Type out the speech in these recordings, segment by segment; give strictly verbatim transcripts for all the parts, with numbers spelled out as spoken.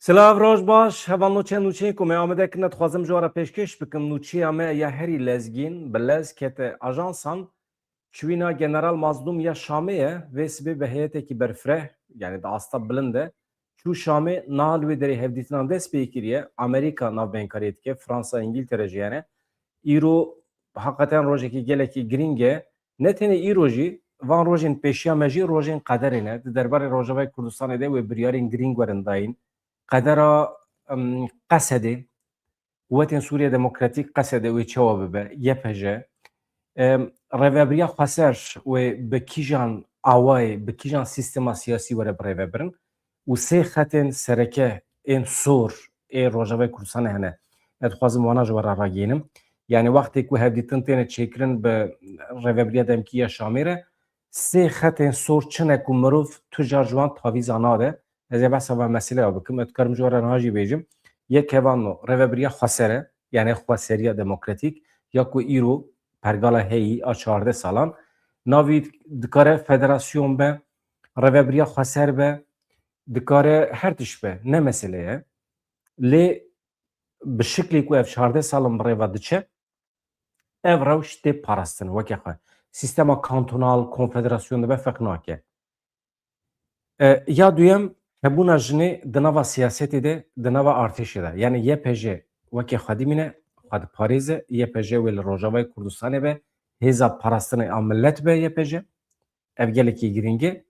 Silav, roj baş, heval nûçe nûçeyên ku me amade kirine dixwazim ji we re pêşkêş bikim. Nûçeya me ya herî lezgîn, bi lez kete ajansan, çûyîna General Mazlûm ya Şamê ye. Vê sibê bi heyetekî berfireh, yani di asta bilind de, çû Şamê, niha li wê derê hevdîtinan dest pê kiriye. Amerîka navbeynkariye dike, Fransa, Îngîltere jî hene. Îro heqeten rojekî gelekî girîng e. Ne tenê îro jî, van rojên pêşiya me jî rojên qederê ne. Di derbarê Rojavayê Kurdistanê de wê biryarên girîng werin dayîn. Qedera, em, Qesedê, Quwetên Sûriye Demokratîk, Qesedê, wê çawa bibe, Y P J, em, Rêvebiriya Xweser wê bi kîjan awayê, bi kîjan sîstema siyasî were birêvebirin û sê xetên sereke ên sor ê Rojavayê Kurdistanê hene. Ez dixwazim wana ji we re ragihînim. Yani wextê ku hevdîtin têne çêkirin bi Rêvebiriya Demkî ya Şamê re, sê xetên sor çi ne ku mirov tu car ji wan tavîza nade? Ez ê behsa van meselê ya bikim. Ez dikarim ji we re niha jî bêjim. Yek hevan o, Rêvebiriya Xweser e, yani Xweseriya Demokratîk, ya ku îro pergala heyî a çardeh salan. Navî dikare federasyon be, Rêvebiriya Xweser be, dikare her tişt be, ne mesele ye. Lê bi şiklê ku ev çardeh salan bi rêva diçe, ev rewş tê parastin weke xwe. Sîstema kantonal, konfederasyon dibe, feq nake. E, ya duyem, hebûna jinê di nava siyasetê de, di nava artêşê de. Yani Y P J weke xwe dimîne, xwe diparêze, Y P J wê li Rojavayê Kurdistanê be, hêza parastinê a millet be Y P J. Ev gelekî girîng e.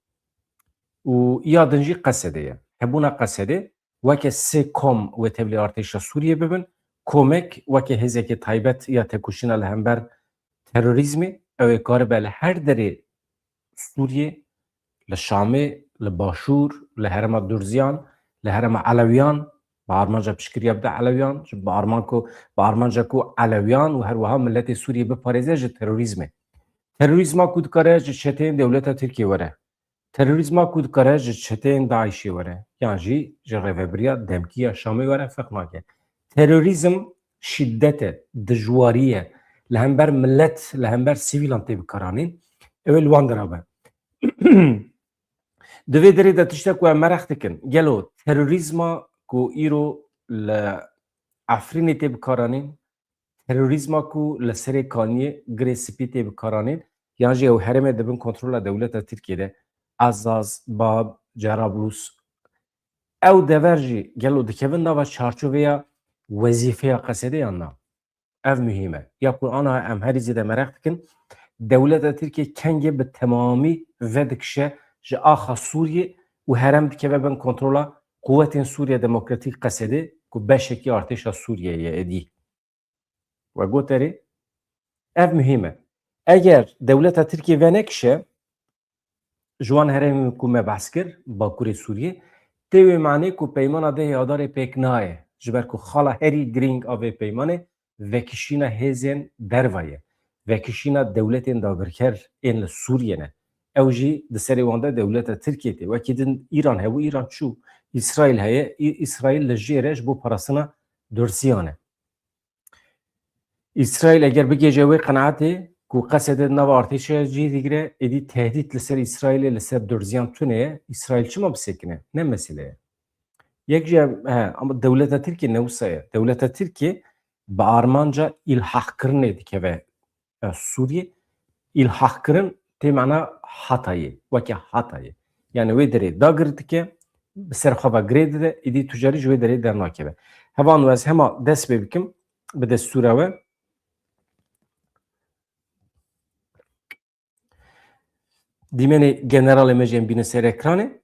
Û ya din jî Qesedê ye. Hebûna Qesedê, weke sê kom wê tevlî artêşa Sûriyê bibin, komek weke hêzeke taybet ya tekoşîna li hember terorîzmê, ew ê karibe li her derê Sûriyê, li Şamê, li Başûr, li herêma Durziyan, li herêma Elewiyan, bi armanca piştgiriya bide Elewiyan, ji bi armanko, bi armanca ku Elewiyan û her wiha miletê Sûriyê biparêze ji terorîzmê. Terorîzma ku dikare ji çeteyên dewleta Tirkiyê were. Terorîzma ku dikare ji çeteyên DAIŞê were, yan jî ji rêvebiriya demkî ya Şamê were, ferq nake. Terorîzm şîdet e, dijwarî ye, li hember milet, li hember sivîlan tê bikaranîn, ew ê li wan dera be. Di vê derê de tiştek ku em mereq dikin, gelo terorîzma ku îro li Efrînê tê bikaranîn, terorîzma ku li Serê Kaniyê, Girê Spî tê bikaranîn, yan jî ew herêmê di bin kontrola dewleta Tirkiyê de, Ezaz, Bab, Cerablus, ew dever jî gelo dikevin nava çarçoveya wezîfeya Qesedê yan na? Ev muhîm e. Ya ku ana em herî zêde mereq dikin, dewleta Tirkiyê kengê bi temamî vedikişe ji axa Sûriyê û herêm dikeve bin kontrola Quwetên Sûriye Demokratîk Qesedê ku beşekî artêşa Sûriyê ye êdî. We got erê, ev muhîm e. Eger dewleta Tirkiyê venekişe, ji wan herêmên ku me behs kir, Bakurê Sûriyê, tê wê manê ku peymana dehê Adarê pêk nayê, ji ber ku xala herî girîng a vê peymanê vekişîna hêzên derva ye, vekişîna dewletên dagirker ên li Sûriyê ne. Ew jî di serê wan de dewleta Tirkiyê tê. Wekî din Îran hebû, Îran çû. Îsraîl heye, Î-, Îsraîl li jêr e ji bo parastina Durziyan e. Îsraîl eger bigihêje wê qenaetê ku Qesedê di nava artêşê cî digire, êdî tehdît li ser Îsraîlê, li ser Durziyan tune ye, Îsraîl çima bisekine? Ne mesele ye. Yek jî em, he, ama dewleta Tirkiyê ne wisa ye. Dewleta Tirkiyê bi armanca îlhaqkirinê dikeve, e, Sûriyê. Îlhaqkirin tê mana Hatayê, weke Hatayê. Yani wê derê dagir dike, bi ser xwe ve girê dide, êdî tu carî ji wê derê dernakeve. Hevalno, ez hema dest pê bikim, bi destûra we. Dîmenê generalê me jî em bînin ser ekranê.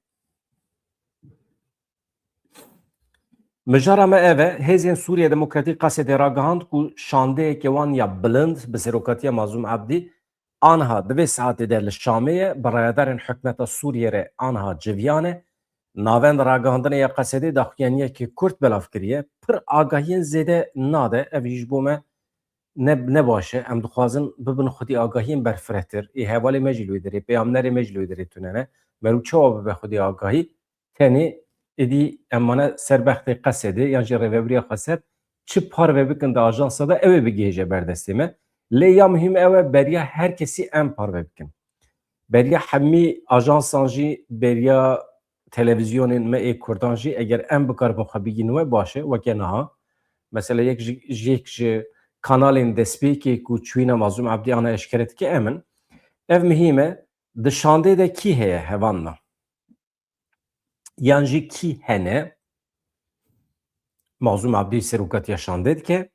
Mijara me ev e, Hêzên Sûriye Demokratîk Qesedê ragihand ku şandeyeke wan ya bilind bi serokatiya Mazlûm Ebdî anha di vê saetê de li Şamê ye, bi rayedarên hikûmeta Sûriyê re anha civiyane. Navenda ragihandinê ya Qesedê daxuyaniyekî kurt belav kiriye. Pir agahiyên zêde nade, ev jî ji bo me ne, ne baş e. Em dixwazin bibin xwedî agahiyên berfirehtir. Ê hevalê me jî li wê derê, peyamnerê me jî li wê derê tune ne. Meriv çawa bibe xwedî agahî? Tenê êdî em mane ser bextê Qesedê yan jî rêvebiriya Xweser çi parve bikin di ajansa de, ew ê bigihêje ber destê me. Lê ya muhîm ew e, beriya her kesî em parve bikin. Beriya hemî ajansan jî, beriya televîzyonên me ê Kurdan jî eger em bikaribin xwe bigînin we baş e, weke niha. Mesela yek ji, yek ji kanalên destpêkê ku çûyîna Mazlûm Ebdî ana eşkere dike em in. Ev muhîm e. Di şandê de kî heye hevan me? Yan jî kî hene? Mazlûm Ebdî serokatiya şandê dike.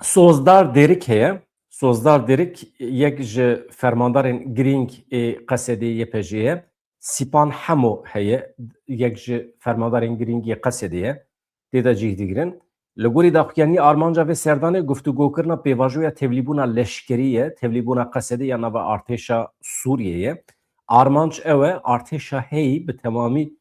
Sozdar Derik heye. Sozdar Derik yek ji fermandarên girîng ê Qesedê Y P J'ê ye. Sîpan Hemo heye, yek ji fermandarên girîng ê Qesedê ye. Tê de cih digirin. Li gorî daxuyanî armanca vê serdanê guftûgokirina pêvajoya tevlîbûna leşkerî ye, tevlîbûna Qesedê ya nava artêşa Sûriyê ye. Armanc ew e, artêşa heyî bi temamî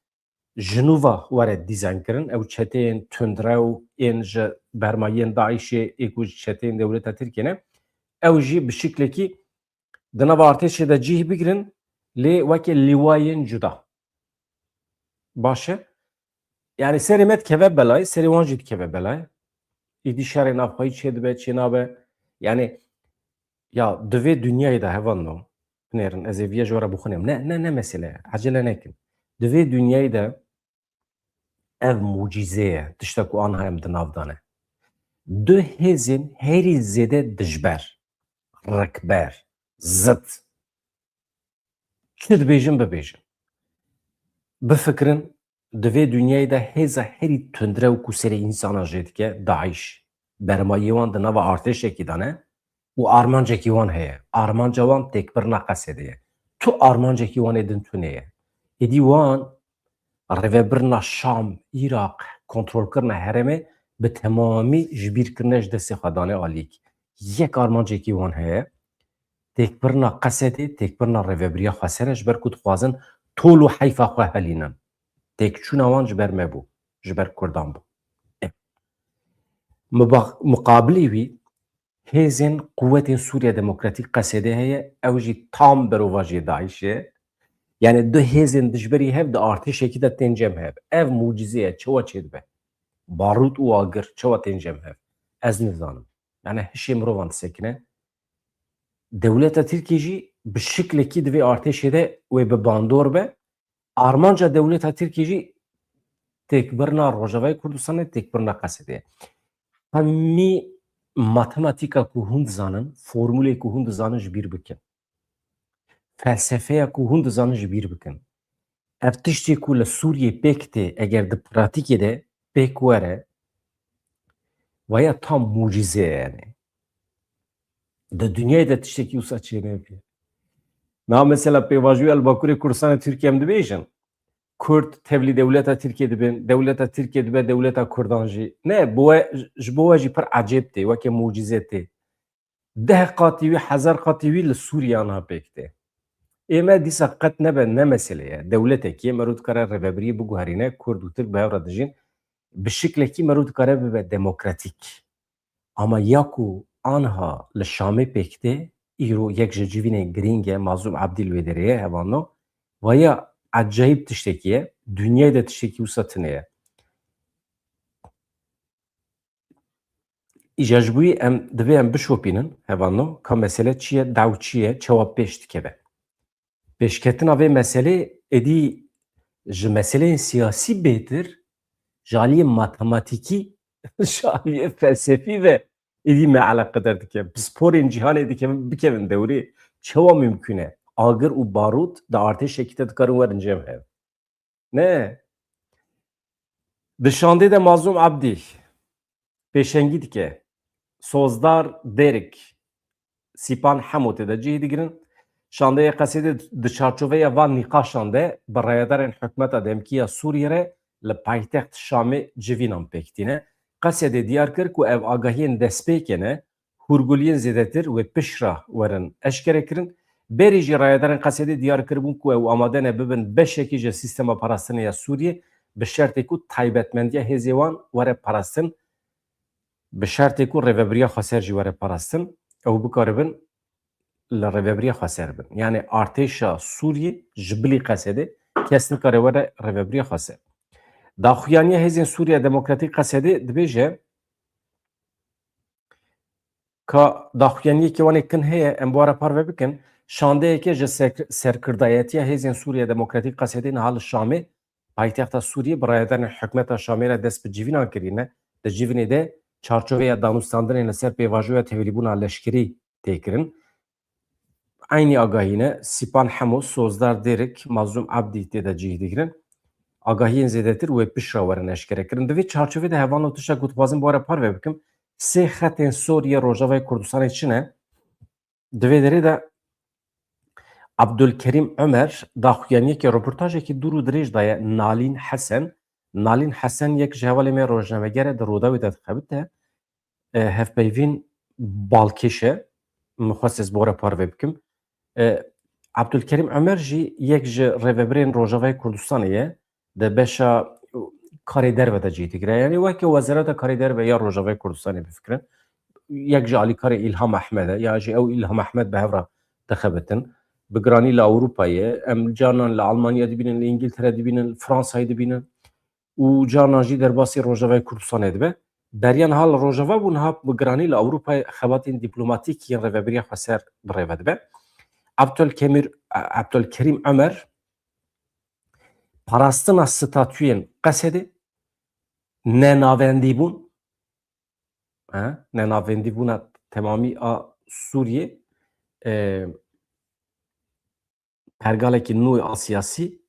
ji nû ve were dîzaynkirin. Ew çeteyên tundrew ên ji bermayiyên DAIŞê ê ku ji çeteyên dewleta Tirkiyê ne, ew jî bi şiklekî di nava artêşê de cih bigirin, lê weke lîwayên cuda. Baş e. Yani serê me dikeve belayê, serê wan jî dikeve belayê. Îdî şerê navxweyî çêdibe, çênabe. Yani ya di vê dinyayê de hevalno, binêrin, ez ê viya ji we re bixwînim. Ne, ne, ne mesele ye. Ecele nekin. Di vê dinyayê de ev mucîze ye. Tişta ku anha em di nav de ne. Du hêzên herî zêde dijber, rikber, zid. Çi dibêjin bibêjin. Bifikirin, di vê dinyayê de hêza herî tundrew ku serê însana jê dike, DAIŞ. Bermayiyê wan di nava artêşekî de ne û armancekî wan heye. Armanca wan têkbirina Qesedê ye. Tu armancekî wan ê din tune ye. Êdî wan rêvebirina Şam, Iraq, kontrolkirina herêmê bi temamî ji bîr kirine, ji destê xwe dane alîk. Yek armancekî wan heye. Têkbirina Qesedê, têkbirina rêvebiriya xweser e, ji ber ku dixwazin tol û heyfa xwe helînin. Têkçûna wan ji ber me bû, ji ber Kurdan bû. Muba-, muqabilî wî hêzên quwetên Sûriya Demokratîk Qesedê heye, ew jî tam berovajiyê DAIŞê. Yani du hêzên dijberî hev di artêşekî de tên cem hev. Ev mucîze ye, çawa çêdibe? Barût û agir çawa tên cem hev? Ez nizanim. Yani hişê mirovan disekine. Dewleta Tirkiyê jî bi şiklekî divê artêşê de wê bi bandor be. Armanca dewleta Tirkiyê jî têkbirina Rojavayê Kurdistanê, têkbirina Qesedê. Hemî matematîka ku hûn dizanin, formûlê ku hûn dizanin ji bîr bikin. Felsefeya ku hûn dizanin ji bîr bikin. Ev tiştê ku li Sûriyê pêk tê, eger di pratîkê de pêk were, vaya tam mucîze ye yani. Di dinyayê de tiştekî wisa çênebî. Na mesela pêvajoya li Bakurê Kurdistanê Tirkiye em dibêjin, Kurd tevlî dewleta Tirkiye dibin, dewleta Tirkiye dibe dewleta Kurdan jî. Ne, bo we, ji bo we jî pir ecêb tê, weke mucîze tê. Deh qatî wî, hezar qatî wî li Sûriye anha pêk tê. Ê me dîsa qet nebe ne mesele ye. Dewletekî ye, mero dikare rêvebiriyê biguherîne, Kurd û Tirk bi hev re dijîn. Bi şiklekî mero dikare bibe demokratîk. Ama ya ku anha li Şamê pêk tê, îro yek ji civînên girîng e, Mazlûm Ebdî li wê derê ye, hevalno. Vaya ecayîb tiştekî ye. Dinyayê de tiştekî wisa tune ye. Îja ji bo wî em divê em bişopînin, hevalno, ka mesele çi ye, daw çi ye, çawa pêş dikeve. Pêşketina vê meselê êdî ji meseleyên siyasî bêtir, ji aliyê matematîkî, ji aliyê felsefî ve êdî me eleqedar dike. Pisporên cîhanê dikevin, bikevin dewrê. Çawa mimkûn e? Agir û barût di artêşekî de dikarin werin cem hev. Ne. Di şandê de Mazlûm Ebdî pêşengî dike. Sozdar Derik, Sîpan Hemo tê de cih digirin. Şandeya Qesedê di çarçoveya van nîqaşan de bi rayedarên hikûmeta demkî ya Sûriyê re li paytext Şamê civînan pêk tîne. Qesedê diyar kir ku ev agahiyên destpêkê ne, hûrguliyên zêdetir wê piştre werin eşkere kirin. Berî jî rayedarên Qesedê diyar kiribûn ku ew amade ne bibin beşekî ji sîstema parastinê ya Sûriyê, bi şertê ku taybetmendiya hêzê wan were parastin, bi şertê ku rêvebiriya xweser jî were parastin, ew bikaribin li rêvebiriya xweser bin. Yani artêşa Sûriyê ji bilî Qesedê kes nikare were rêvebiriya xweser. Daxuyaniya Hêzên Sûriya Demokratîk Qesedê dibêje, ka daxuyaniyekî wan ê kin heye, em bi we re parve bikin. Şandeyeke ji ser-, serkirdayetiya Hêzên Sûriye Demokratîk Qesedê niha li Şamê, paytexta Sûriyê, bi rayedarên hikûmeta Şamê re dest bi civînan kirîne. Di civînê de çarçoveya danûstandinên li ser pêvajoya tevlîbûna leşkerî tê kirin. Eynî agahî ne, Sîpan Hemo, Sozdar Dêrik, Mazlûm Ebdî tê de cih digirin. Agahiyên zêdetir wê piştre werin eşkerekirin. Di vê çarçovê de hevalno tiştek ku dixwazim bi we re parve bikim, sê xetên sor yê Rojavayê Kurdistanê çi ne? Di vê derê de Abdulkerîm Omer daxuyaniyekê, roportajekî dûr û dirêj daye Nalîn Hesen. Nalîn Hesen yek ji hevalê me rojnameger e, di Rûdawê de dixebite. E, hevpeyvîn balkêş e. Min xwest ez bi we re parve bikim. E, Abdulkerîm Omer jî yek ji rêvebirên Rojavayê Kurdistanê ye. Di beşa karê derve de cih digire. Yanî weke Wezareta Karê Derve ya Rojavayê Kurdistanê bifikirin. Yek ji alîkarê Îlham Ehmed e, ya jî ew Îlham Ehmed bi hev re dixebitin. Bi giranî li Ewropayê, em carnan li Almanya dibînin, li Îngiltere dibînin, li Fransayê dibînin û carnan jî derbasî Rojavayê Kurdistanê dibe. Beriya niha li Rojava bû, niha bi giranî li Ewropayê xebatên dîplomatîk yên rêvebiriya xweser bi rê ve dibe. Abdulkemîr, Abdulkerîm Omer, parastina statuyên Qesedê, nenavendîbûn, he, nenavendîbûna temamî a Sûriyê, e, pergalekî nû a siyasî,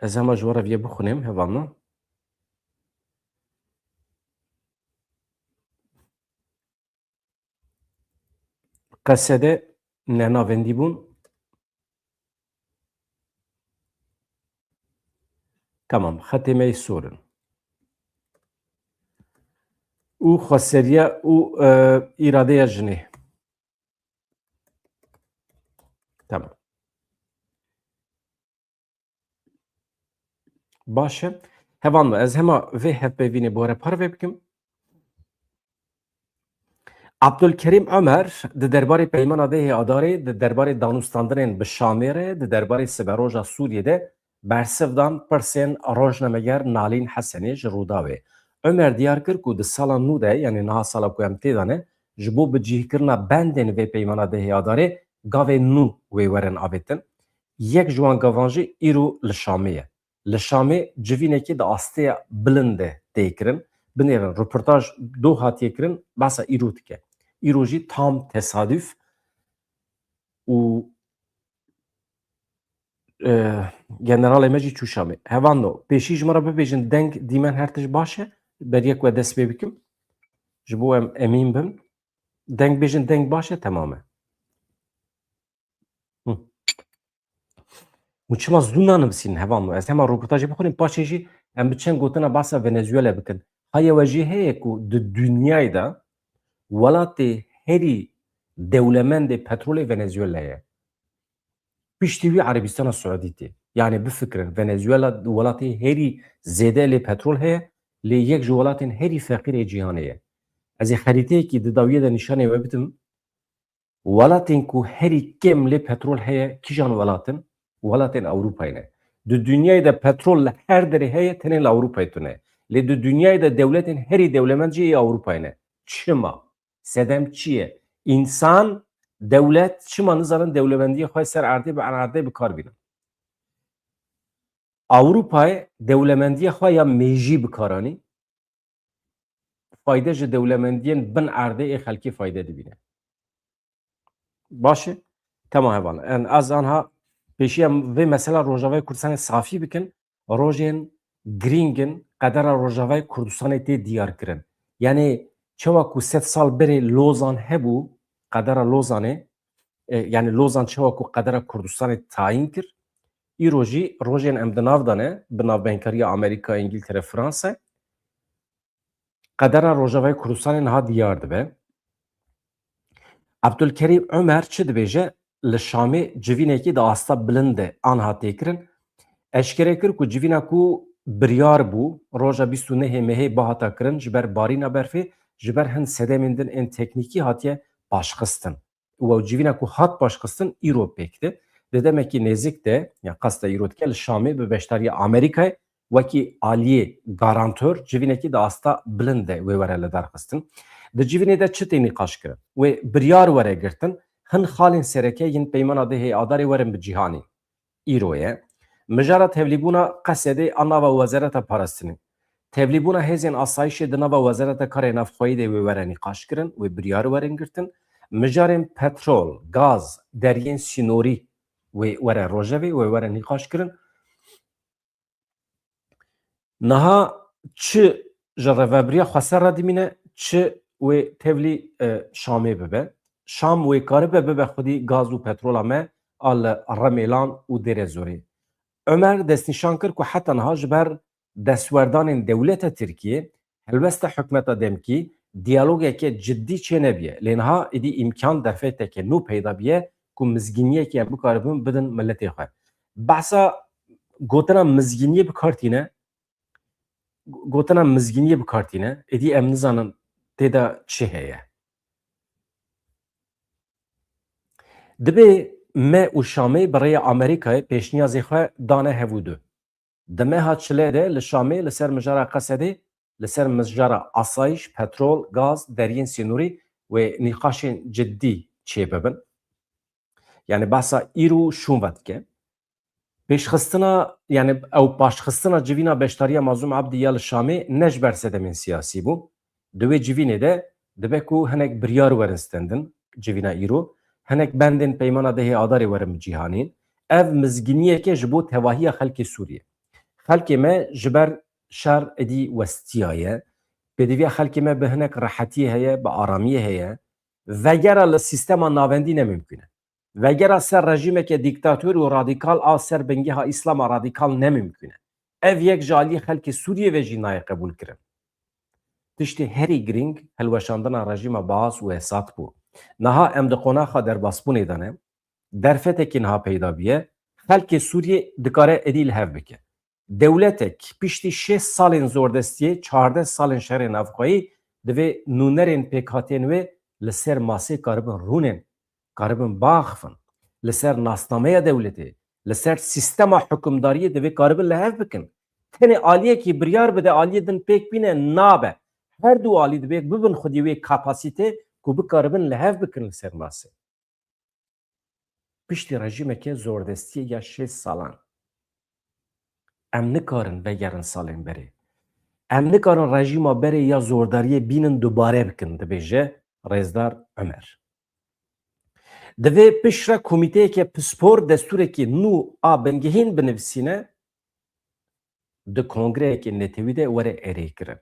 ez hema ji we re vê bixwînim, hevalno. Qesede nenavendîbûn. Tamam, xetê me yê sor in. Û xweseriya û, e, îradeya jinê. Tamam. Baş e. Hevalno, ez hema vê hevpeyvînê bi we re parve bikim. Abdulkerîm Omer di derbarê Peymana dehê Adarê, di derbarê danûstandinên bi Şamê re, di derbarê siberoja Sûriyê de bersiv dan pirsên rojnameger Nalîn Hesenê ji Rûdawê. Omer diyar kir ku di sala nû de, yanî niha sala ku em tê de ne, ji bo bicihkirina bendên vê Peymana dehê Adarê gavên nû wê werin avêtin. Yek ji wan gavan jî îro li Şamê ye. Li Şamê civînekî di asteya bilind de tê kirin. Binêrin, roportaj doh hatiye kirin, behsa îro dike. Îro jî tam tesadüf û, e, generalê me jî çû Şamê. Hevalno, pêşî ji me re bibêjin, deng dîmen her tişt baş e? Beriya ku ez dest pê bikim, ji bo em emîn bim. Deng bêjin, deng baş e, temam e. Hı. Hûn çima zû nanivîsînin, hevalno? Ez hema roportajê bixwînim, paşê jî em bi çend gotina behsa Venezuela bikin. Haya we jî heye ku di dinyayê de welatê herî dewlemendê petrolê Venezuela ye. Piştî wî Erebistana Siûdî tê. Yanî bifikirin, Venezuela welatê herî zêde lê petrol heye, lê yek ji welatên herî feqîr ê cîhanê ye. Ez ê xerîteyekî di dawiyê de nîşanê we bidim. Welatên ku herî kêm lê petrol heye, kîjan welat in? Welatên Ewropayê ne. Di dinyayê de petrol li her derê heye, tenê li Ewropayê tune. Lê di dinyayê de dewletên herî dewlemend jî ê Ewropayê ne. Çima? Sedem çi ye? Însan, dewlet çima nizanin dewlemendiyê xwe ser erdê bi erdê bi kar bînin? Ewropayê dewlemendiya xwe ya mêjî bi kar anî, fayde ji dewlemendiyên bin erdê ê xelkê fayde dibîne. Baş e? Tema heval. En ez anha pêşiya vê mesela Rojavayê Kurdistanê safî bikin. Rojên girîng in, qedera Rojavayê Kurdistanê tê diyar kirin. Yanî çawa ku sed sal berê Lozan hebû, qedera Lozanê, e, yanî Lozan çawa ku qedera Kurdistanê tayîn kir, îro jî rojên em di nav de ne, bi navbenkariya Amerîka, Îngiltere, Fransa, qedera Rojavayê Kurdistanê niha diyar dibe. Abdulkerîm Omer çi dibêje? Li Şamê civînekî di asta bilind de anha tê kirin. Eşkere kir ku civîna ku biryar bû, roja bîst û nehê mehê bihata kirin, ji ber barîna berfê, ji ber hin sedemên din ên teknîkî hatiye paşxistin. Û ew civîna ku hat paşxistin îro pêk tê. Di demekî nêzik de, ya qesta îro dike, li Şamê bi beşdariya Amerîkayê wekî aliyê garantor civînekî di asta bilind de wê were lidarxistin. Di civînê de çi tê nîqaş kirin? Wê biryar were girtin, Hin xalên sereke yên peymana dehê Adarê werin bi cîhanê. Îro ye. Mijara tevlîbûna Qesedê a nava Wezareta Parastinê. Tevlîbûna hêzên asayişê di nava Wezareta Karê Navxweyî de wê were nîqaşkirin, wê biryar werin girtin. Mijarên petrol, gaz, deriyên sînorî wê were rojevê, wê were nîqaşkirin. Niha çi ji rêvebiriya xweser re dimîne, çi wê tevlî, e, Şamê bibe. Şam wê karibe bibe xwedî gaz û petrola me a li Remêlan û Dêrezorê. Omer destnîşan kir ku heta niha ji ber destwerdanên dewleta Tirkiyê helwesta hikûmeta demkî diyalogeke cidî çênebiye. Lê niha êdî îmkan derfeteke nû peyda biye ku mizgîniyekê em bikaribin bidin miletê xwe. Behsa gotina mizgîniyê bi kar tîne, gotina mizgîniyê bi kar tîne, êdî em nizanin tê de çi heye. Dibê me û Şamê bi rêya Amerîkayê pêşniyazê xwe dane hev û du. Di meha çilê de li Şamê li ser mijara Qesedê, li ser mijara asayîş, petrol, gaz, deriyên sînorî wê nîqaşên cidî çêbibin. Yani behsa îro şûn ve dike. Pêşxistina, yani ew paşxistina civîna beşdariya Mazlûm Ebdî ya li Şamê ne ji ber sedemên siyasî bû. Di wê civînê de dibe ku hinek biryar werin stendin civîna îro, hinek bendên peymana dehê Adarê werin bi cîhanîn. Ev mizgîniyeke ji bo tevahiya xelkê Sûriyê. Xelkê me ji ber şer êdî westiyaye. Pêdiviya xelkê me bi hinek rehetiyê heye, bi aramiyê heye. Vegera li sîstema navendî ne mimkûn e. Vegera ser rejîmeke dîktator û radîkal a ser bingeha Îslama radîkal ne mimkûn e. Ev yek ji aliyê xelkê Sûriyê ve jî nayê qebûlkirin. Tiştê herî girîng hilweşandina rejîma Baas û Esad bû. Niha em di qonaxa derbasbûnê de ne. Derfetekî niha peyda bûye. Xelkê Sûriyê dikare êdî li hev bike. Dewletek piştî şêst salên zordestiyê, çardeh salên şerê navxweyî, divê nûnerên pêkhateyên wê li ser masê karibin rûnên, karibin biaxifin. Li ser nasnameya dewletê, li ser sîstema hukimdariyê divê karibin li hev bikin. Tenê aliyekî biryar bide, aliyê din pêk bîne, nabe. Her du alî divê bibin xwedî wê kapasîtê ku bikaribin li hev bikin li ser masê. Piştî rejîmeke zordestiyê ya şêst salan, em nikarin vegerin salên berê. Em nikarin rejîma berê ya zordariyê bînin dubare bikin, dibêje Rêzdar Omer. Divê piştre komîteyeke pispor destûrekî nû a bingehîn binivîsîne, di kongreyeke netewî de were erêkirin.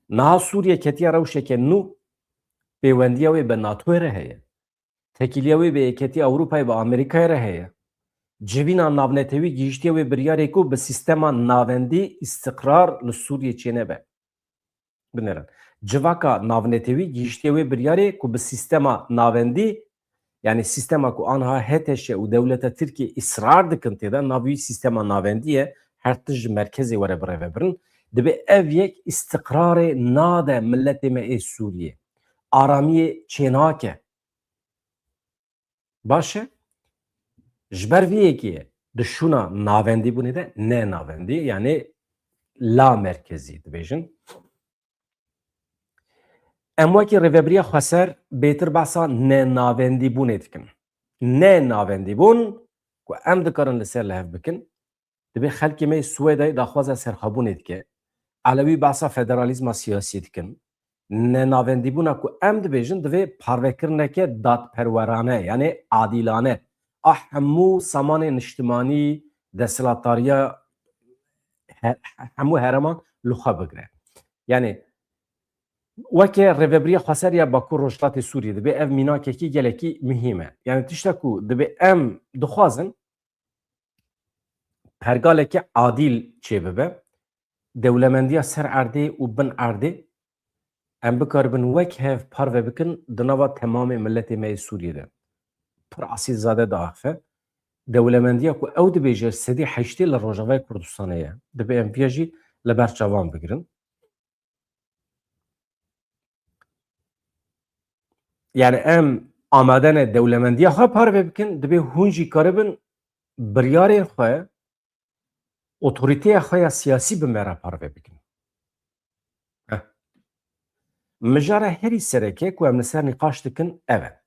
Niha Sûriye ketiye rewşeke nû, pêwendiya wê bi NATOyê re heye. Tekîliya wê bi Yeketiya Ewropayê, bi Amerîkayê re heye. Civîna navnetewî gihîştiye wê biryarê ku bi sîstema navendî îstiqrar li Sûriyê çênebe. Binêrin. Civaka navnetewî gihîştiye wê biryarê ku bi sîstema navendî, yani sîstema ku anha H T Ş û dewleta Tirkiyê îsrar dikin tê de, navê wî sîstema navendî ye, her tişt ji merkezê were birêvebirin, dibe ev yek îstiqrarê nade miletê me ê Sûriyê. Aramiyê çênake. Baş e? Ji ber vî yekê di şûna navendîbûnê de ne navendî, yani la merkezî dibêjin. Em wekî Rêvebiriya Xweser bêtir behsa ne navendîbûnê dikin. Ne navendîbûn ku em dikarin li ser li hev bikin, Divê xelkê me yê Swêdayê daxwaza serxwebûnê dike. Elewî behsa federalîzma siyasî dikin. Nenavendîbûna ku em dibêjin divê parvekirineke dadperwerane, yani adîlane a hemû samanê niştimanî, desthilatdariya he-, hemû herêman li xwe bigire. Yani weke Rêvebiriya Xweser ya Bakur Rojhilatê Sûriyê dibê ev mînakekî gelekî muhîm e. Yani tişta ku dibê em dixwazin, pergaleke adîl çêbibe, dewlemendiya ser erdê û bin erdê em bikaribin wek hev parve bikin di nava temamê miletê me yê Sûriyê de. Pir esîlzade diaxife. Dewlemendiya ku ew dibêje sedî heştê li Rojavayê Kurdistanê ye, dibe em viya jî li ber çavan bigirin. Yani em amade ne dewlemendiya xwe parve bikin, dibê hûn jî karibin biryarên xwe, otorîteya xwe ya siyasî bi me re parve bikin. Heh. Mijara herî sereke ku em li ser nîqaş dikin ev e.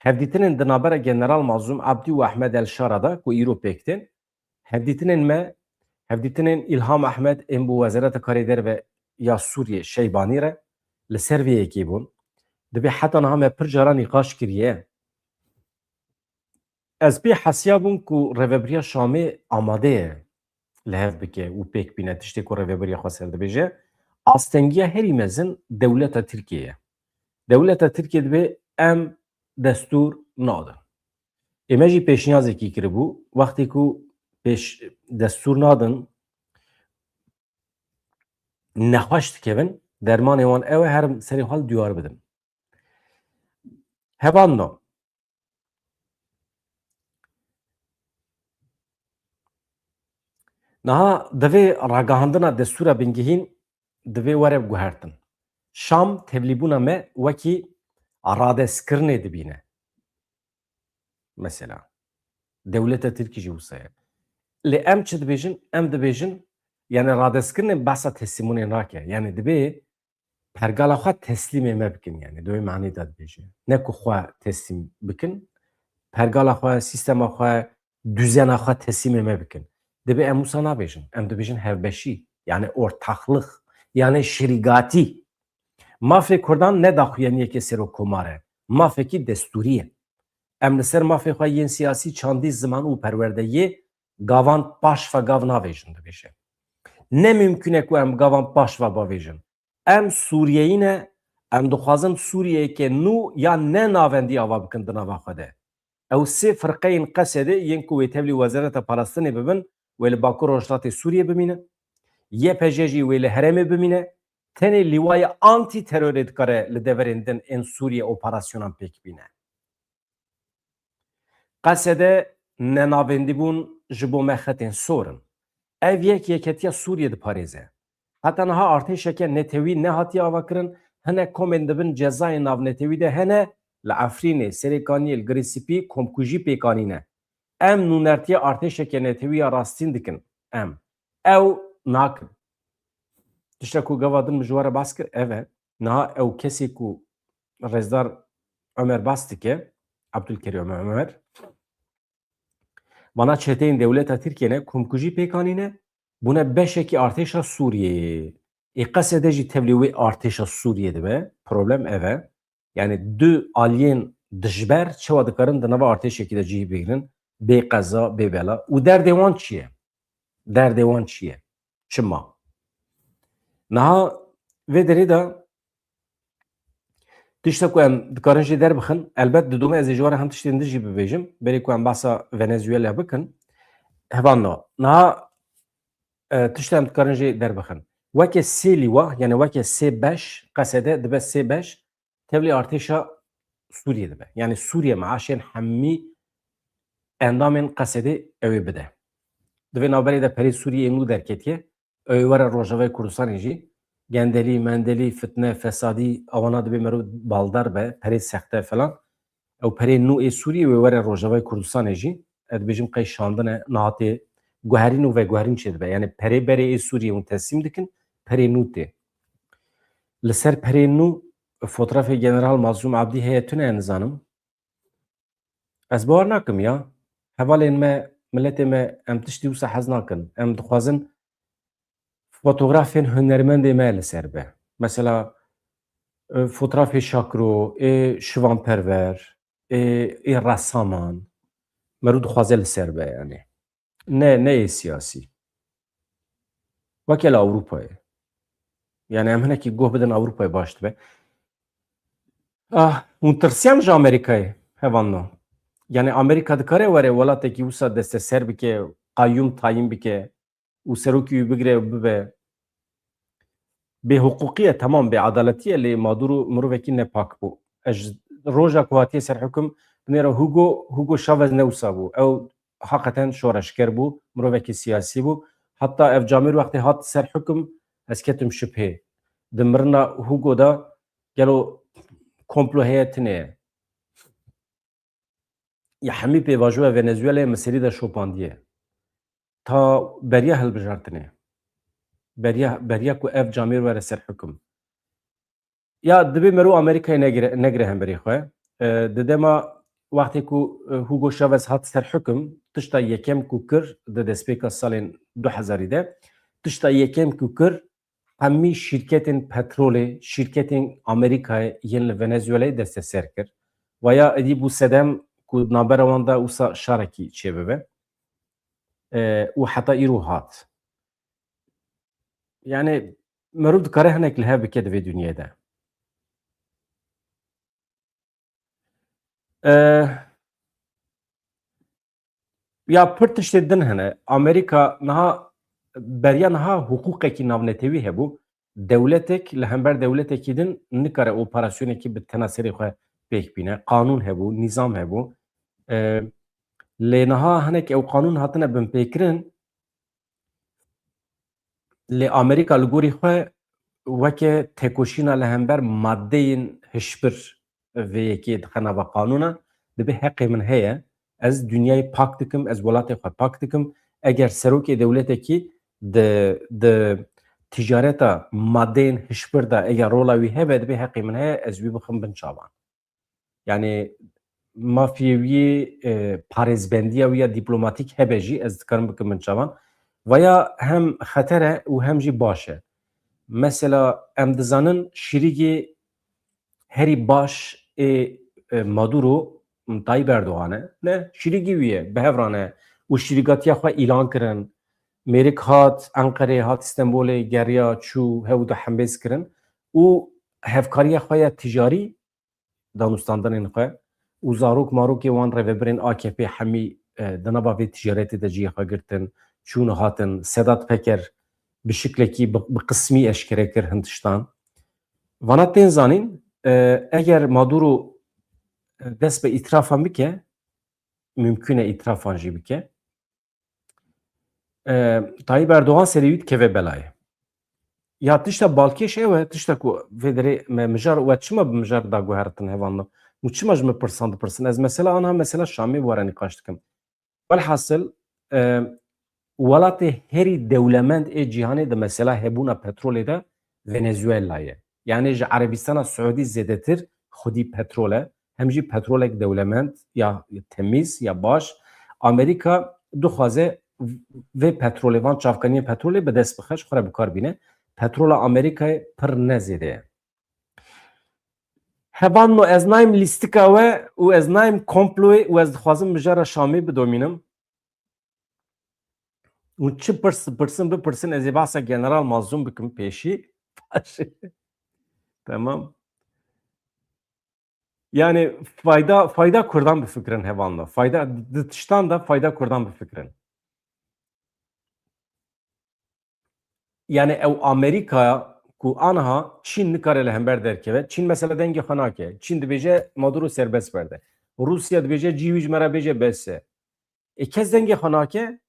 Hevdîtinên di navbera General Mazlûm Abdî û Ehmed El Şara de ku îro pêk tên, hevdîtinên me, hevdîtinên Îlham Ehmed ên bo Wezareta Karê Derve ya Sûriyê Şeybanî re li ser vê yekê bûn. Dibê heta niha me pir cara nîqaş kiriye. Ez pê hesiya bûm ku Rêvebiriya Şamê amade ye li hev bike û pêk bîne tiştê ku Rêvebiriya Xweser dibêje. Astengiya herî mezin dewleta Tirkiyê ye. Dewleta Tirkiyê dibê em destûr nadin. Ê me jî pêşniyazekî kiribû, wextê ku pêş destûr nadin, nexweş dikevin, dermanê wan ew e, herim serê xwe li diyar bidin. Hevalno. Niha divê ragihandina destûra bingehîn divê were guhertin. Şam tevlîbûna me wekî radestkirinê dibîne. Mesela, dewleta Tirkî jî wisa ye. Lê em çi dibêjin? Em dibêjin, yani radestkirinê behsa teslîmbûnê nake. Yani dibê pergala xwe teslîmê me bikin, yani di wê manî de dibêje. Ne ku xwe teslîm bikin, pergala xwe, sîstema xwe, duzena xwe teslîmê me bikin. Dibê em wisa nabêjin. Em dibêjin hevbeşî, yani ortaxlix, yani şirîgatî. Mafê Kurdan ne daxuyaniyeke serokkomar e. Mafekî destûrî ye. Em li ser mafê xwe yên siyasî, çandî, ziman û perwerdeyê gavan paş ve gav navêjin, dibêje. Ne mimkun e ku em gavan paş ve bavêjin. Em Sûriyeyî ne, em dixwazin Sûriyeyeke nû ya ne navendî ava bikin di nava xwe de. Ew sê firqeyên Qesedê yên ku wê tevlî Wezareta Parastinê bibin, wê li Bakur Rojhilatê Sûriyê bimînin. Y P G jî wê li herêmê bimîne. Tenê lîwaya antî-terorê dikare li deverên din ên Sûriyê operasyonan pêk bîne. Qesede nenavendîbûn ji bo me xetên sor in. Ev yek yeketiya Sûriyê diparêze. Heta niha artêşeke netewî nehatiye avakirin, hinek komên di bin cezayên navnetewî de hene, li Efrînê, Serêkaniyê, li Girê Spî komkujî pêk anîne. Em nûnertiya artêşeke netewî ya rastîn dikin. Em. Ew nakin. Tişta ku gava din min ji we re bas kir, ev e. Niha ew kesê ku Rêzdar Omer bas dike, Abdulkerîm Omer, vana çeteyên dewleta Tirkiyê ne, komkujî pêk anîne, bûne beşekî artêşa Sûriyeyê. Ê Qesede jî tevlî wê artêşa Sûriyê dibe. Problem ev e. Yani du aliyên dijber çawa dikarin di nava artêşekî de cihî bigrin, bê qeza, bê bela. Û derdê wan çi ye? Derdê wan çi ye? Çima? Niha vê derê de tişta ku em dikarin jê derbixin, elbet didome ez ê ji we re hem tiştên din jî bibêjim, berê ku em behsa Venezuela bikin. Hevalno, niha, e, tişta em dikarin jê derbixin. Weke sê lîwa, yani weke sê beş, Qesede dibe sê beş, tevlî artêşa Sûriyê dibe. Yani Sûriye meaşên hemî endamên Qesedê ew ê bide. Di vê navberê de perê Sûriyê nû derketiye. Ew ê were Rojavayê Kurdistanê jî. Gendelî, mendelî, fitne, fesadî, awana dibê meriv baldar be, perê sexte falan. Ew perê nû ê Sûriyê wê were Rojavayê Kurdistanê jî. Ez dibêjim qey şandin e, niha tê guherîn û veguherîn çêdibe. Yani perê berê ê Sûriyê hûn teslîm dikin, perê nû tê. Li ser perê nû fotrafê General Mazlûm Abdî heye tune, nizanim. Ez bawer nakim ya. Hevalên me, miletê me, em tiştî wisa hez nakin. Em dixwazin fotografên hunermendê me li ser be. Mesela, e, fotrafê Şakro, ê Şivan Perwer, ê, ê resaman, meriv dixwaze li ser be yani. Ne, ne ê siyasî. Weke li Ewropayê. Yani em hinekî guh bidin Ewropayê baş dibe. Ah, hûn tirsiyan ji Amerîkayê, hevalno. Yani Amerîka dikare were welatekî wisa desteser bike, qayyûm tayîn bike û serokî wî bigire û bibe. Bêhiqûqî ye, temam bêedaletî ye, lê Maduro mirovekî nepak bû. Ez ji roja ku hatiye ser hukum binêre Hugo, Hugo Chavez ne wisa bû. Ew heqeten şoreşger bû, mirovekî siyasî bû. Heta ev camêr wextê hat ser hukum, ez ketim şibhê. Di mirina Hugo de gelo komplo heye, tune ye? Ya hemî pêvajoya Venezuela'yê miserî de şopandiye. Ta beriya hilbijartinê. Beriya, beriya ku ev camêr were ser hukum. Ya dibê meriv Amerîkayê negire, negire hemberî xwe. E, di dema wextê ku, e, Hugo Chavez hat ser hukum, tişta yekem ku kir di destpêka salên du hezarî de, tişta yekem ku kir, hemî şîrketên petrolê, şîrketên Amerîkayê yên li Venezuelayê desteser kir. Waya êdî bû sedem ku navbera wan de wisa şarekî çêbibe. E, û heta îro hat. Yani, meriv dikare hinek li hev bike di vê dinyê de. E, ya pir tiştê din hene. Amerîka niha, beriya niha hiqûqekî navnetewî hebû. Dewletek li hember dewletekî din nikare operasyonekî bi tena serê xwe pêk bîne. Qanûn hebû, nîzam hebû. E, lê niha hinek ew qanûn hatine binpêkirin, lê Amerîka li gorî xwe weke têkoşîna li hember madeyên hişbir vê yekê dixe nava qanûna, dibê heqê min heye, ez dinyayê pak dikim, ez welatê xwe pak dikim. Eger serokê dewletekî di, di ticareta madeyên hişbir de eger rola wî hebe, dibê heqê min heye, ez wî bixim bin çavan. Yani mafiyê wî, e, parêzbendiya wî ya dîplomatîk hebe jî ez dikarim bikim bin çavan. Vaya hem xeter e û hem jî baş e. Mesela em dizanin şîrîgê herî baş ê, e, Maduro Tayyip Erdogan e. Ne? Şîrîgî wî ye, bi hev re ne. Û şîrîgatiya xwe îlan kirin. Mêrik hat Enqerê, hat Stenbolê, geriya, çû, hew de hembêz kirin. Û hevkariya xwe ya ticarî danûstandinên xwe û zarok marokê wan rêvebirên A K P hemî, e, di nava vê ticaretê de cihê xwe girtin, çûn û hatin. Sedat Peker bi şiklekî bi, bi qismî eşkere kir hin tiştan. Vana tên zanîn, e, eger Maduro, e, dest bi îtirafan bike, mümkün e îtirafan jî bike, e, Tayyip Erdogan serê wî dikeve belayê. Ya tişta balkêş ew e, tişta ku vê derê me mijar, we çima bi mijar daguheritin hevalno? Û çima ji min pirsan dipirsin? Ez mesela anha mesela Şamê bi we re nîqaş dikim. Welhasil, e, welatê herî dewlemend ê cîhanê di mesela hebûna petrolê de Venezuela ye. Yani ji Erebistana Siûdî zêdetir xwedî petrol e. Hem jî petrolek dewlemend ya temîz ya baş. Amerîka dixwaze vê petrolê, van çavkaniyên petrolê bi dest bixe, ji xwe re bi kar bîne. Petrola Amerîkayê pir ne zêde ye. Hevalno, ez nayêm lîstika we û ez nayêm komployê û ez dixwazim mijara Şamê bidomînim. Û çi pirs dipirsin, bipirsin, ez ê behsa General Mazlûm bikim pêşî. Tamam. Yani fayda, fayda Kurdan bifikirin hevalno. Fayda, di tiştan de fayda Kurdan bifikirin. Yani ew Amerîka ku anha Çîn nikare li hember derkeve. Çîn mesela dengê xwe nake. Çîn dibêje Maduro serbest berde. Rûsya dibêje cî wî ji me re bêje bes e. E, kes dengê xwe nake.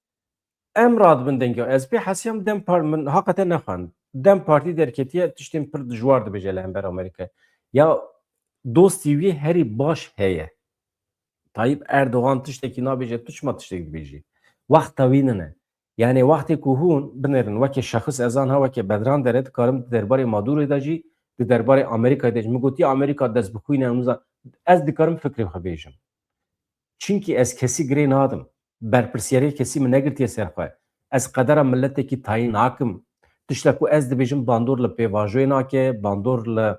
Em radibin dengê xwe. Ez pê hesiyam DEM Par-, min haqete nexwend. DEM Partî derketiye tiştên pir dijwar dibêje li hember Amerîkayê. Ya dostî wî herî baş heye. Tayyip Erdogan tiştekî nabêje, tu çima tiştek dibêjî? Wexta wî nine. Yani wextê ku hûn binêrin, weke şexis ez anha weke Bedran Dere dikarim di derbarê Madurê de jî, di derbarê Amerîkayê de jî. Min gotiye Amerîka destbixwîne, ez dikarim fikrê xwe bêjim. Çimkî ez kesî girê nadim. Berpirsiyarê kesî min negirtiye ser xwe. Ez qedera miletekî tayîn nakim. Tişta ku ez dibêjim bandor li pêvajoyê nake, bandor li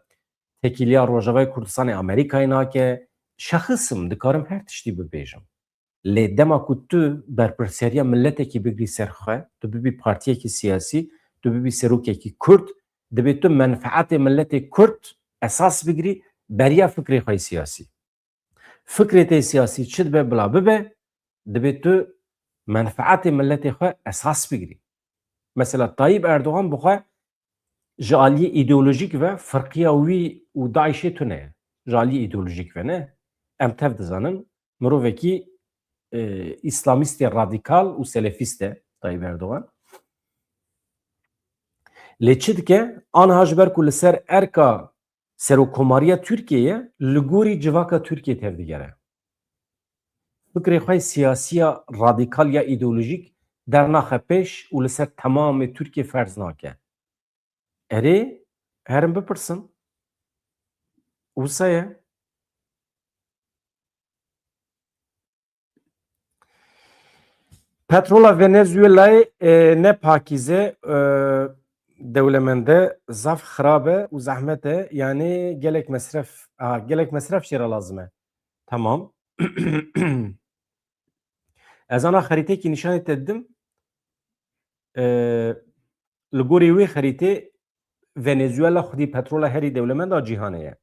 têkiliya Rojavayê Kurdistanê Amerîkayê nake. Şexis im, dikarim her tiştî bibêjim. Lê dema ku tu berpirsiyariya miletekî bigirî ser xwe, tu bibî partiyekî siyasî, tu bibî serokekî Kurd, dibê tu menfeetê miletê Kurd esas bigirî beriya fikrê xwe yê siyasî. Fikrê te siyasî çi dibe bila bibe, dibê tu menfeetê miletê xwe esas bigirî. Mesela Tayyip Erdogan bi xwe ji aliyê îdeolojîk ve firqiya wî û DAIŞê tune ye. Ji aliyê îdeolojîk ve ne. Em tev dizanin, mirovekî, e, îslamîstê radîkal û selefîst e Tayyip Erdogan. Lê çi dike? Anha ji ber ku li ser erka serokkomariya Tirkiyeyê, li gorî civaka Tirkiyê tevdigere. Fikrê xwe siyasiya radîkal ya îdeolojîk dernaxe pêş û li ser temamê Tirkiyê ferz nake. Erê, herin bipirsin. Wisa ye. Petrola Venezuelayê e, ne pakîze e, dewlemende zaf xirab e û zehmet e. Yani gelek mesref, aha, gelek mesref jê re lazim e. Tamam. Ez ana xerîtekî nîşanê te didim. E, li gorî wê xerîtê Venezuela xwedî petrola herî dewlemenda cîhanê ye.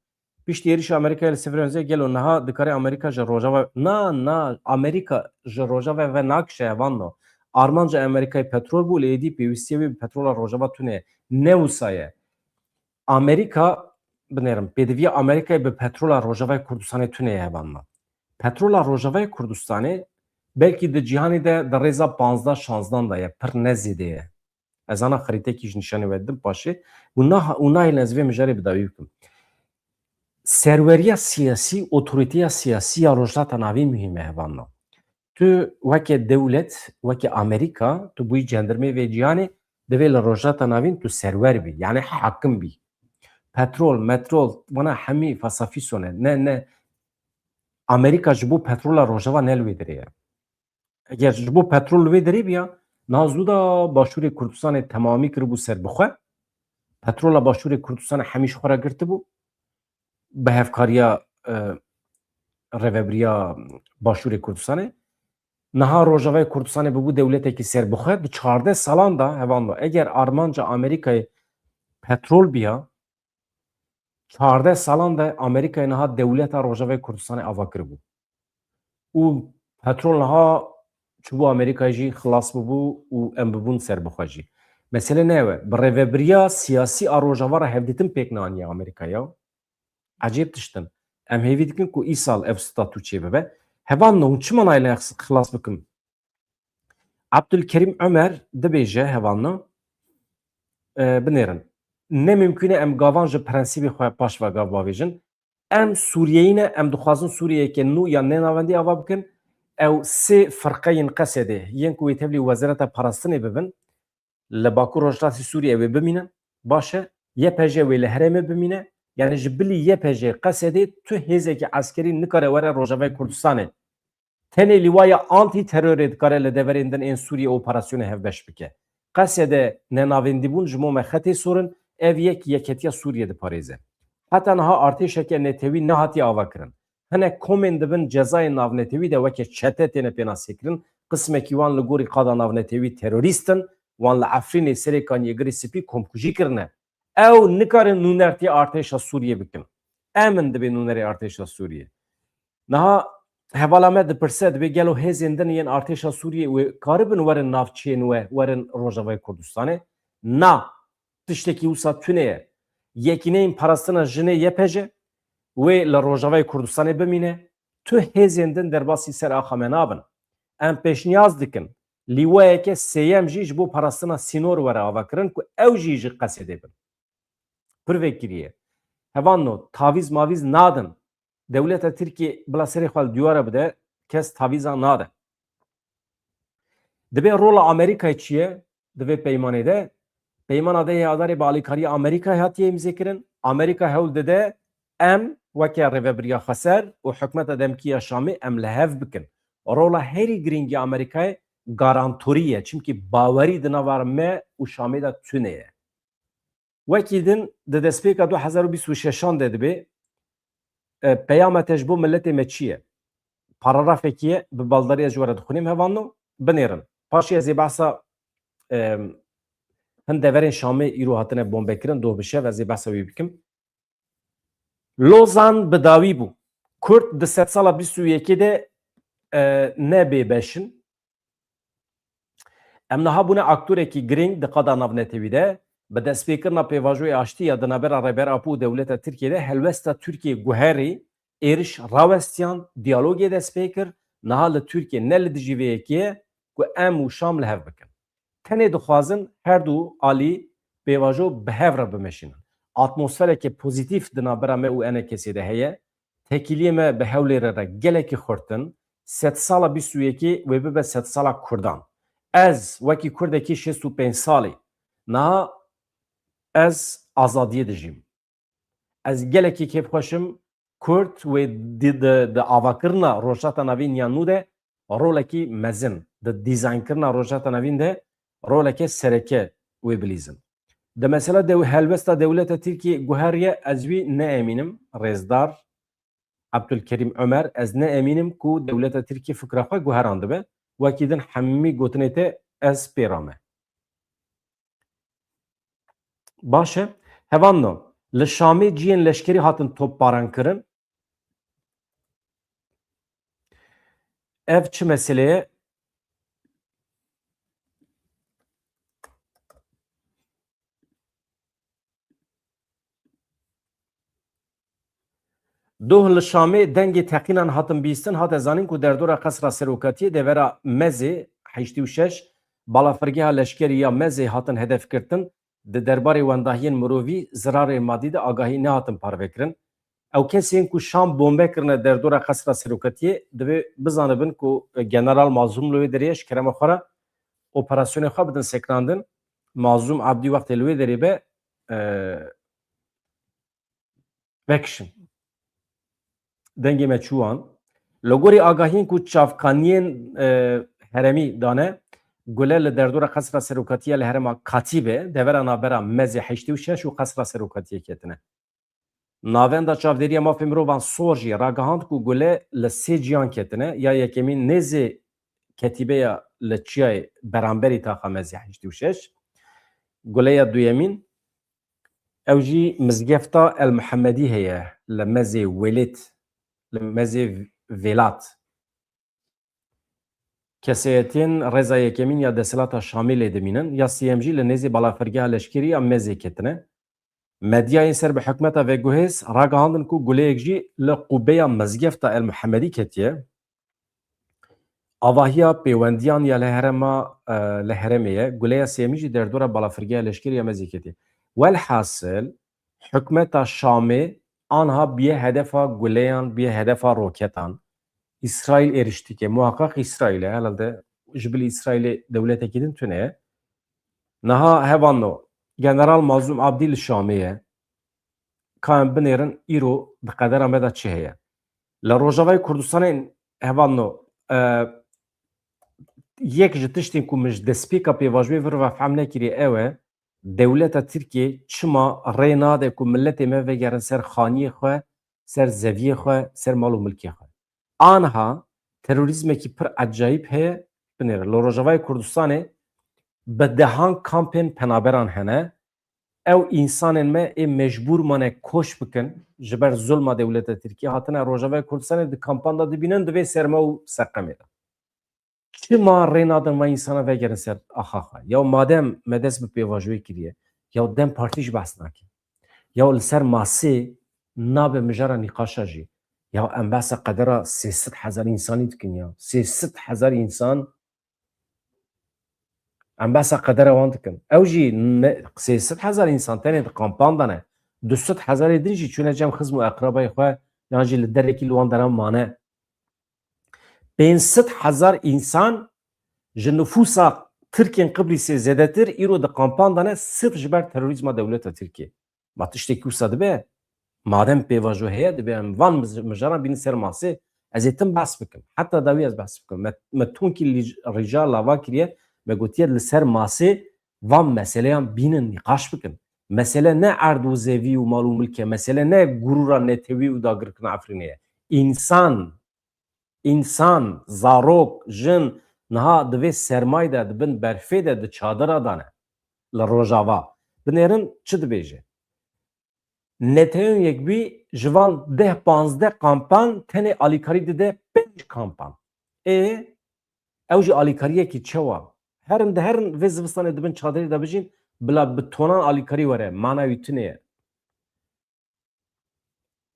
Piştî êrişa Amerîkayê li Sifrenzê gelo niha dikare Amerîka ji Rojava, na, na, Amerîka ji Rojava ve nakişe hevalno. Armanca Amerîkayê petrol bû, lê êdî pêwîstiyê wê bi petrola Rojava tune ye. Ne wisa ye. Amerîka, binêrim, pêdiviya Amerîkayê bi petrola Rojavayê Kurdistanê tune ye hevalno. Petrola Rojavayê Kurdistanê belkî di cîhanê de di rêza panzdeh şanzdan de ye, pir ne zêde ye. Ez ana xerîtekî ji nîşanê we didim paşê û nah-, û nahêlin ez vê mijarê bi dawî bikim. Serweriya siyasî, otorîteya siyasî ya Rojhilata Navîn muhîm e hevalno. Tu weke dewlet, weke Amerîka, tu bûyî cendirmê vê cîhanê, divê li Rojhilata Navîn tu serwer bî, yani hakim bî. Petrol, metrol, vana hemî fasafîson e. Ne, ne. Amerîka ji bo petrola Rojava ne li wê dirê ye. Eger ji bo petrol li wê derê biya, niha zû da Başûrê Kurdistanê temamî kiribû serbixwe. Petrola Başûrê Kurdistanê hemî ji xwe re girtibû. Bi hevkariya, e, rêvebiriya Başûrê Kurdistanê. Niha Rojavayê Kurdistanê bibû dewletekî serbixwe. Di çardeh salan de, hevalno, eger armanca Amerîkayê petrol biya, çardeh salan de Amerîkayê niha dewleta Rojavayê Kurdistanê ava kiribû. Û petrol niha çûbû Amerîkayê jî xilas bibû û em bibûn serbixwe jî. Mesele ne ew e. Bi rêvebiriya siyasî a Rojava re hevdîtin pêk neaniye Amerîkaya. Ecêb tişt in. Em hêvî dikin ku îsal ev statû çêbibe. Hevalno, hûn çima nayêlin xilas bikim? Abdulkerîm Omer dibêje, hevalno, e, binêrin. Ne mimkûn e em gavan ji prensîbê xwe paş ve gav bavêjin. Em Sûriyeyî ne, em dixwazin Sûriyeyeke nû ya nênavendî ava bikin. Ew sê firqeyên Qesedê yên ku wê tevlî wezareta parastinê bibin, li Bakur Rojhilatê Sûriyê wê bimînin. Baş e, Y P J wê li herêmê bimîne. Yani ji bilî Y P J Qesedê tu hêzekî eskerî nikare were Rojavayê Kurdistanê. Tenê lîwaya antî-terorê dikare li deverên din ên Sûriyê operasyonê hevbeş bike. Qesede nenavendîbûn ji bo me xetê sor in, ev yek yeketiya Sûriyê diparêze. Heta niha artêşeke netewî nehatiye avakirin. Hinek komên dibin cezayên navnetewî de weke çete têne pênasêkirin, qismekî wan li gorî qada navnetewî terorîst in, wan li Efrînê serê Kaniyê Girê Spî komkujî kirine. Ew nikarin nûnertiyê artêşa Sûriyê bikin. Em in dibê nûnerê artêşa Sûriyê. Niha hevala me dipirse, dibê gelo hêzên din yên artêşa Sûriyê wê karibin werin navçeyên we, werin Rojavayê Kurdistanê? Na, tiştekî wisa tune ye. Yekîneyên Parastina Jinê Y P J wê li Rojavayê Kurdistanê bimîne. Tu hêzên din derbasî ser axa me nabin. Em pêşniyaz dikin lîwayeke sêyem jî ji bo parastina sînor were avakirin ku ew jî ji Qesedê bin. Pir vekirî ye. Hevalno, tavîz mavîz nadin. Dewleta Tirkiyê bila serê xwe li diyara bide, kes tavîza nade. Dibê rola Amerîkayê çi ye di vê peymanê de? Peymana dehê Adarê bi alîkariya Amerîkayê hatiye îmzêkirin. Amerîka hewl dide em weke Rêvebiriya Xweser û hikûmeta demkî ya Şamê em li hev bikin. Rola herî girîngî Amerîkayê garantorî ye, çimkî bawerî di nava me û Şamê de tune ye. Wekî din di destpêka du hezar û bîst û şeşan de dibê, e, peyama te ji bo miletê me çi ye? Paragrafekî ye, bi baldariya ji we re dixwînim hevalno, binêrin. Paşê ez ê behsa, e, hin deverên Şamê îro hatine bombekirin, doh bi şev ez ê behsa wî bikim. Lozan bi dawî bû. Kurd di sedsala bîst û yekê de, e, ne bêbeş in. Em niha bûne aktorekî girîng di qada navnetewî de. Bi destpêkirina pêvajoyê aştî ya di navbera Rêber Apo û dewleta Tirkiyê de helwesta Tirkiyê guherî, êriş rawestiyan, diyalogê dest pê kir. Niha li Tirkiyê ne li dijî vê yekê ye ku em û Şam li hev bikin. Tenê dixwazin her du alî pêvajo bi hev re bimeşînin. Atmosfereke pozîtîf di navbera me û E N K'ê de heye. Tekîliyê me bi Hewlêrê re gelekî xurt in. Sedsala bîst û yekê wê bibe sedsala Kurdan. Ez wekî Kurdekî şêst û pênc salî niha ez azadiyê dijîm. Ez gelekî kêfxweş im. Kurd wê di, di, di avakirina Rojhilata Navîn ya nû de rolekî mezin, di dîzaynkirina Rojhilata Navîn de roleke sereke wê bilîzin. Di mesela dew-, helwesta dewleta Tirkiyê guheriye, ez wî ne emîn im, rêzdar Abdulkerîm Omer, ez ne emîn im ku dewleta Tirkiyê fikra xwe guherandibe, wekî din hemî gotinê te ez pê re me. Baş e. Hevalno, li Şamê cihên leşkerî hatin topbarankirin. Ev çi meselê ye? Doh li Şamê dengê teqînan hatin bîstin, hate zanîn ku derdora Qesra Serokatiyê, devera Mezê heştê û şeş, balafirgeha leşkerî ya Mezê hatin hedefgirtin. Di derbarê wendahiyên mirovî, zirarê madî de agahî nehatin parvekirin. Ew kesên ku şan bombe kirine derdora Qesra Serokatiyê, divê bizanibin ku General Mazlûm li wê derê ye, ji kerema xwe re operasyonê xwe bidin sekinandin. Mazlûm Abdî wextê li wê derê be, e, vekişin. Dengê me çû wan. Li gorî agahiyên ku çavkaniyên, e, herêmî dane, gule li derdora Qesra Serokatiya li herêma Katîbe, devera navbera Mezê heştê û şeş û Qesra Serokatiyê ketine. Navenda Çavdêriya Mafê Mirovan Sor jî ragihand ku gule li sê ciyan ketine, ya yekemîn nêzê ketîbeya li çiyayê beramberî taxa Mezê heştê û şeş, guleya duyemîn, ew jî mizgefta El Muhemedî heye li Mezê Welêt, li Mezê Velat. Kesayetên rêza yekemîn ya desthilata Şamê lê dimînin, ya sêyem jî li nêzê balafirgeha leşkerî ya Mezê ketine. Medyayên ser bi hikûmeta veguhêz ragihandin ku guleyek jî li qûbeya mizgefta El Muhemedî ketiye. Avahiya pêwendiyan ya li herêma, e, li herêmê ye. Guleya sêyemî jî derdora balafirgeha leşkerî ya Mezê ketiye. Welhasil, hikûmeta Şamê anha biye hedefa guleyan, biye hedefa roketan. Îsraîl êrîş dike. Muhakkak Îsraîl e. Herhalde ji bilî Îsraîlê dewletekî din tune ye. Niha hevalno, General Mazlûm Abdî li Şamê ye. Ka em binêrin, îro di qedera me de çi heye? Li Rojavayê Kurdistanê hevalno, e, yek ji tiştên ku min ji destpêka pêvajoyê vir ve fehm nekiriye ew e, dewleta Tirkiyê çima rê nade ku miletê me vegerin ser xaniyê xwe, ser zeviyê xwe, ser mal û milkê xwe. Anha terorîzmekî pir ecayîb heye, binêre. Li Rojavayê Kurdistanê bi dehan kampên penaberan hene. Ew însanên me ê mecbûr mane koç bikin, ji ber zulma dewleta Tirkiyê hatine Rojavayê Kurdistanê di kampan de dibînin, di vê serma û seqemê de. Çima rê nadin van însana vegerin ser axa xwe? Ya madem me dest bi pêvajoyê kiriye, ya DEM Partî jî behs nake. Ya li ser masê nabe mijara nîqaşa jî. Ya em behsa qedera sê sed hezar însanî dikin ya. Sê sed hezar însan em behsa qedera wan dikin. Ew jî ne, sê sed hezar însan tenê di kampan de ne. Du sed hezarê din jî çûne cem xizm û eqrebayê xwe, yan jî li derekî li wan deran mane. Pênc sed hezar însan ji nifûsa Tirkên Qibrîsê zêdetir îro di kampan de ne, sirf ji ber terorîzma dewleta Tirkiyê. Ma tiştekî wisa dibe? Madem pêvajo heye, dibe em van mij-, mijaran bînin ser masê, ez ê tim behs bikim. Heta dawî ez behs bikim. Me, me tonkî lîj-, rîja lava kiriye, me gotiye li ser masê van meseleyan bînin, nîqaş bikin. Mesele ne erd û zevî û mal û milk e, mesele ne gurûra netewî û dagirkirina Efrînê ye. Însan, însan, zarok, jin niha di vê sermayê de, di bin berfê de, di çadira de ne. Li Rojava. Binêrin çi dibêje? Netew Yekbûyî ji van deh panzdeh kampan tenê alîkarî dide pênc kampan. Ê, ew jî alîkariyekî çawa? Herin diherin vê zivistanê di bin çadirê de bijîn, bila bi tonan alîkarî were, mana wî tune ye.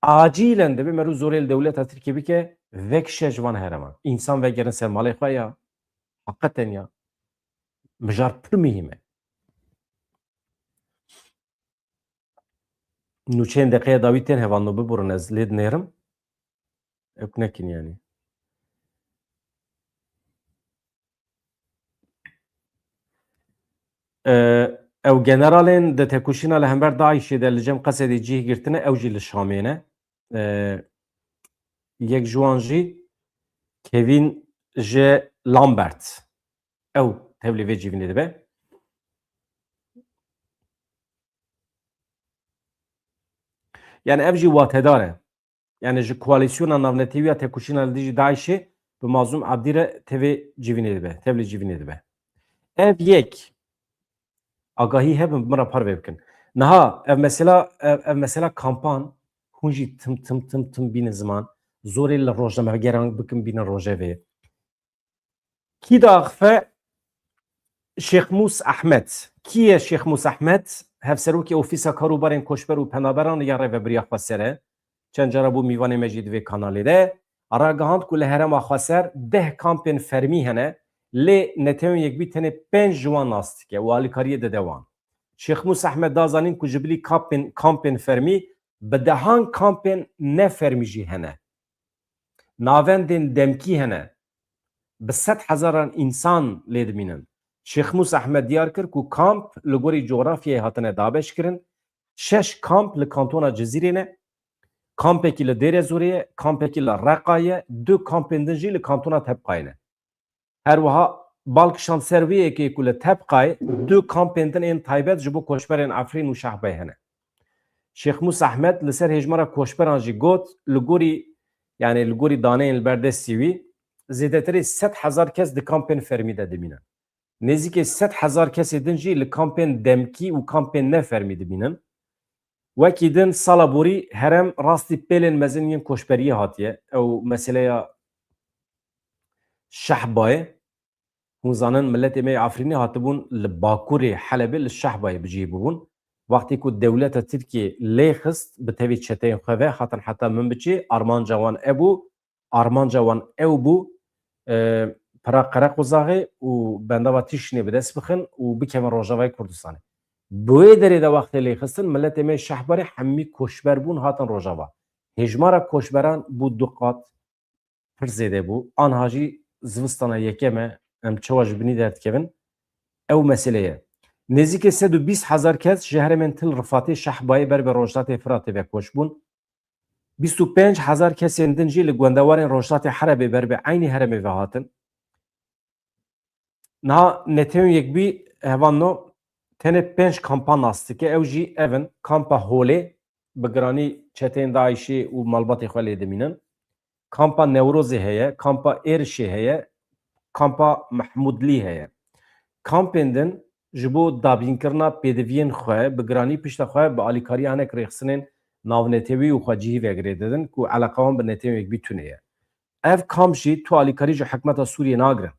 Acîlen divê merû zorê li dewleta Tirkiyê bike, vekişe ji van herêman. Însan vegerin ser malê xwe ya. Heqeten ya. Mijar pir muhîm e. Nûçeyên deqeya dawî tên hevalno biborin ez lê dinêrim. Ew nekin yanî. E, ew generalên di tekoşîna li hember DAIŞê de li cem Qesedê cih girtine, ew jî li Şamê ne. E, yek ji wan jî Kevin J. Lambert. Ew tevlî vê civînê dibe. Yani ev jî watedar e. Yani ji koalîsyona navnetewî ya tekoşîna li dijî DAIŞ'ê bi Mazlûm Abdî re tevê civînê dibe, tevlî civînê dibe. Ev yek agahî hebin, bi min re parve bikin. Niha ev mesela, ev, ev mesela kampan hûn jî tim tim tim tim bînin ziman. Zorê li rojnamegeran bikin bînin rojevê. Kî diaxife? Şêxmûs Ehmed. Kî ye Şêxmûs Ehmed? Hevserokê Ofîsa Karûbarên Koçber û Penaberan ya Rêvebiriya Xweser e. Çend cara bû mîvanê me jî di vê kanalê de. Ragihand ku li herêma Xweser deh kampên fermî hene, lê Netewên Yekbûyî tenê pênc ji wan nas dike û alîkariyê dide wan. Şêxmûs Ehmed da zanîn ku ji bilî kampên, kampên fermî bi dehan kampên nefermî jî hene. Navendên demkî hene. Bi sed hezaran însan lê dimînin. Şêxmûs Ehmed diyar kir ku kamp li gorî cografyayê hatine dabeşkirin. Şeş kamp li kantona Cizîrê ne. Kampekî li Dêrezorê ye, kampekî li Reqa ye, du kampên din jî li kantona Tebqayê ne. Her wiha bal kişand ser vê yekê ku li Tebqayê du kampên din ên taybet ji bo koçberên Efrîn û Şehbayê hene. Şêxmûs Ehmed li ser hêjmara koçberan jî got, li gorî, yani li gorî daneyên li ber destî wî, zêdetirî sed hezar kes di kampên fermî de dimînin. Nêzîkî sed hezar kesê din jî li kampên demkî û kampên nefermî dimînin. Wekî din sala borî herêm rastî pêlên mezin yên koçberiyê hatiye. Ew meseleya Şehbayê. Hûn zanin miletê me yê Efrînê hatibûn li bakurê Helebê li Şehbayê bi cihî bûbûn. Wextê ku dewleta Tirkiyê lê xist bi tevî çeteyên xwe ve hatin heta Minbiçê, armanca wan e bû, armanca wan ew bû, e, pira Qereqozaxê û bendava Tîşinê bi dest bixin û bikevin Rojavayê Kurdistanê. Bi wê derê de wextê lê xistin, miletê me Şehbarê hemî koçber bûn, hatin Rojava. Hêjmara koçberan bû du qat, pir zêde bû. Anha jî zivistana yekem e, em çawa ji binî derdikevin? Ew mesele ye. Nêzîkê sed û bîst hezar kes ji herêmên Til Rifatê, Şehbayê ber bi Rojhilatê Firatê ve koç bûn. Bîst û pênc hezar kesên din jî li gwendewarên Rojhilatê Helebê ber bi eynî herêmê ve hatin. Niha Netewên Yekbûyî hevalno tenê pênc kampa nas dike. Ew jî ev in: Kampa Holê, bi giranî çeteyên DAIŞ'ê û malbatê xwe lê dimînin. Kampa Newrozê heye, Kampa Êrişê heye, Kampa Mehmûdlî heye. Kampên din ji bo dabînkirina pêdiviyên xwe, bi giranî pişta xwe bi alîkariya hinek rêxistinên navnetewî û xwecihî ve girê didin ku eleqa wan bi Netewên Yekbûyî tune ye. Ev kamp jî tu alîkarî ji hikûmeta Sûriyê nagrin.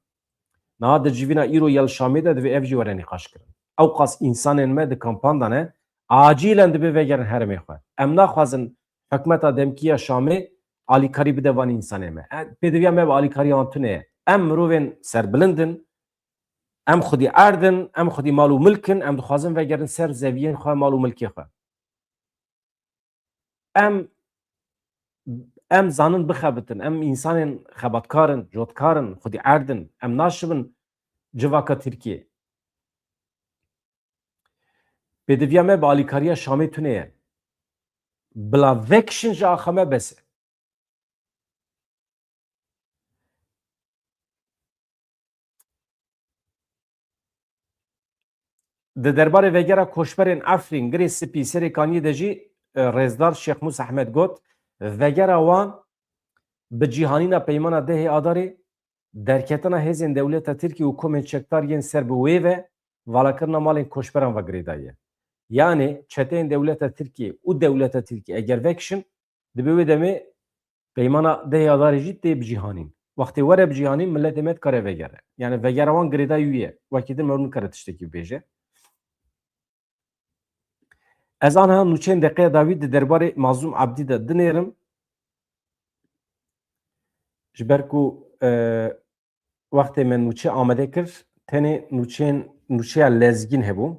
Niha di civîna îro ya li Şamê de divê ev jî were nîqaşkirin. Ewqas însanên me di kampan de ne, acîlen divê vegerin herêmê xwe. Em naxwazin hikûmeta demkî ya Şamê alîkarî bide van însanê me. E, pêdiviya me bi alîkariya wan tune ye. Em mirovên serbilind in, em xwedî erd in, em xwedî mal û milk in, em dixwazin vegerin ser zeviyên xwe, mal û milkê xwe. Em, em zanin bixebitin, em însanên xebatkar in, cotkar in, xwedî erd in, em naşibin civaka Tirkiyê. Pêdiviya me bi alîkariya Şamê tune ye. Bila vekişin ji axa me bes e. Di derbarê vegera koçberên Efrîn, Girê Spî, Serê Kaniyê de jî, e, Rêzdar Şêxmûs Ehmed got, vegera wan bi cîhanîna peymana dehê Adarê, derketina hêzên dewleta Tirkî û komên çekdar yên ser bi wê ve, valakirina malên koçberan ve girêdayî ye. Yanê çeteyên dewleta Tirkiyê û dewleta Tirkî eger vekişin, dibe wê demê peymana dehê Adarê jî tê bicîhanîn. Wextê were bicîhanîn, miletê me dikare vegere. Yani vegera wan girêdayî wî ye. Wekî din merû nikare tiştekî bibêje. Ez anha nûçeyên deqeya dawî di derbarê Mazlûm Abdî de dinêrim. Ji ber ku, e, wextê me nûçe amade kir, tenê nûçeyên, nûçeya lezgîn hebû.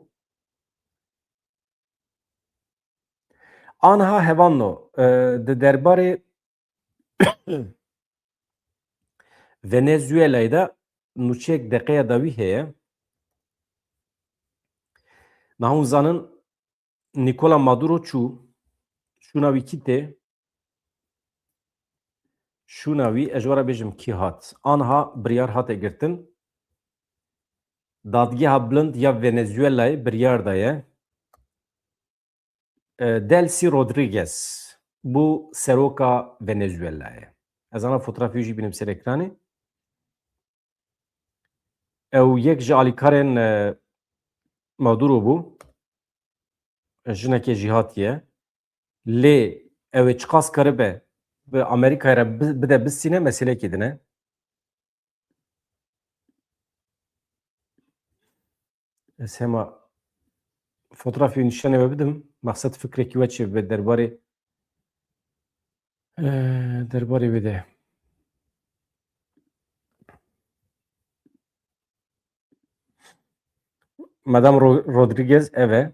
Anha hevalno, e, di derbarê Venezuelayê de nûçeyek deqeya dawî heye. Niha hûn zanin Nicola Maduro çû, şûna wî kî tê? Şûna wî, ez ji we re bêjim kî hat. Anha biryar hate girtin. Dadgeha Bilind ya Venezuelayê biryar daye, e, Delcy Rodriguez bû seroka Venezuelayê. Ez ana fotoğrafê wî jî bînim ser ekranê. Ew yek ji alîkarên, e, Maduro bû. Jinekê jî hatiye. Lê ew ê çiqas karibe bi Amerîkayê re bi-, bide bistîne, meselekê din e. Ez hema fotoğrafê nîşanê we bidim. Maqsed fikrekî we çê bibe derbarê, e, derbarê wê de. Madam Ro-, Rodriguez ev e.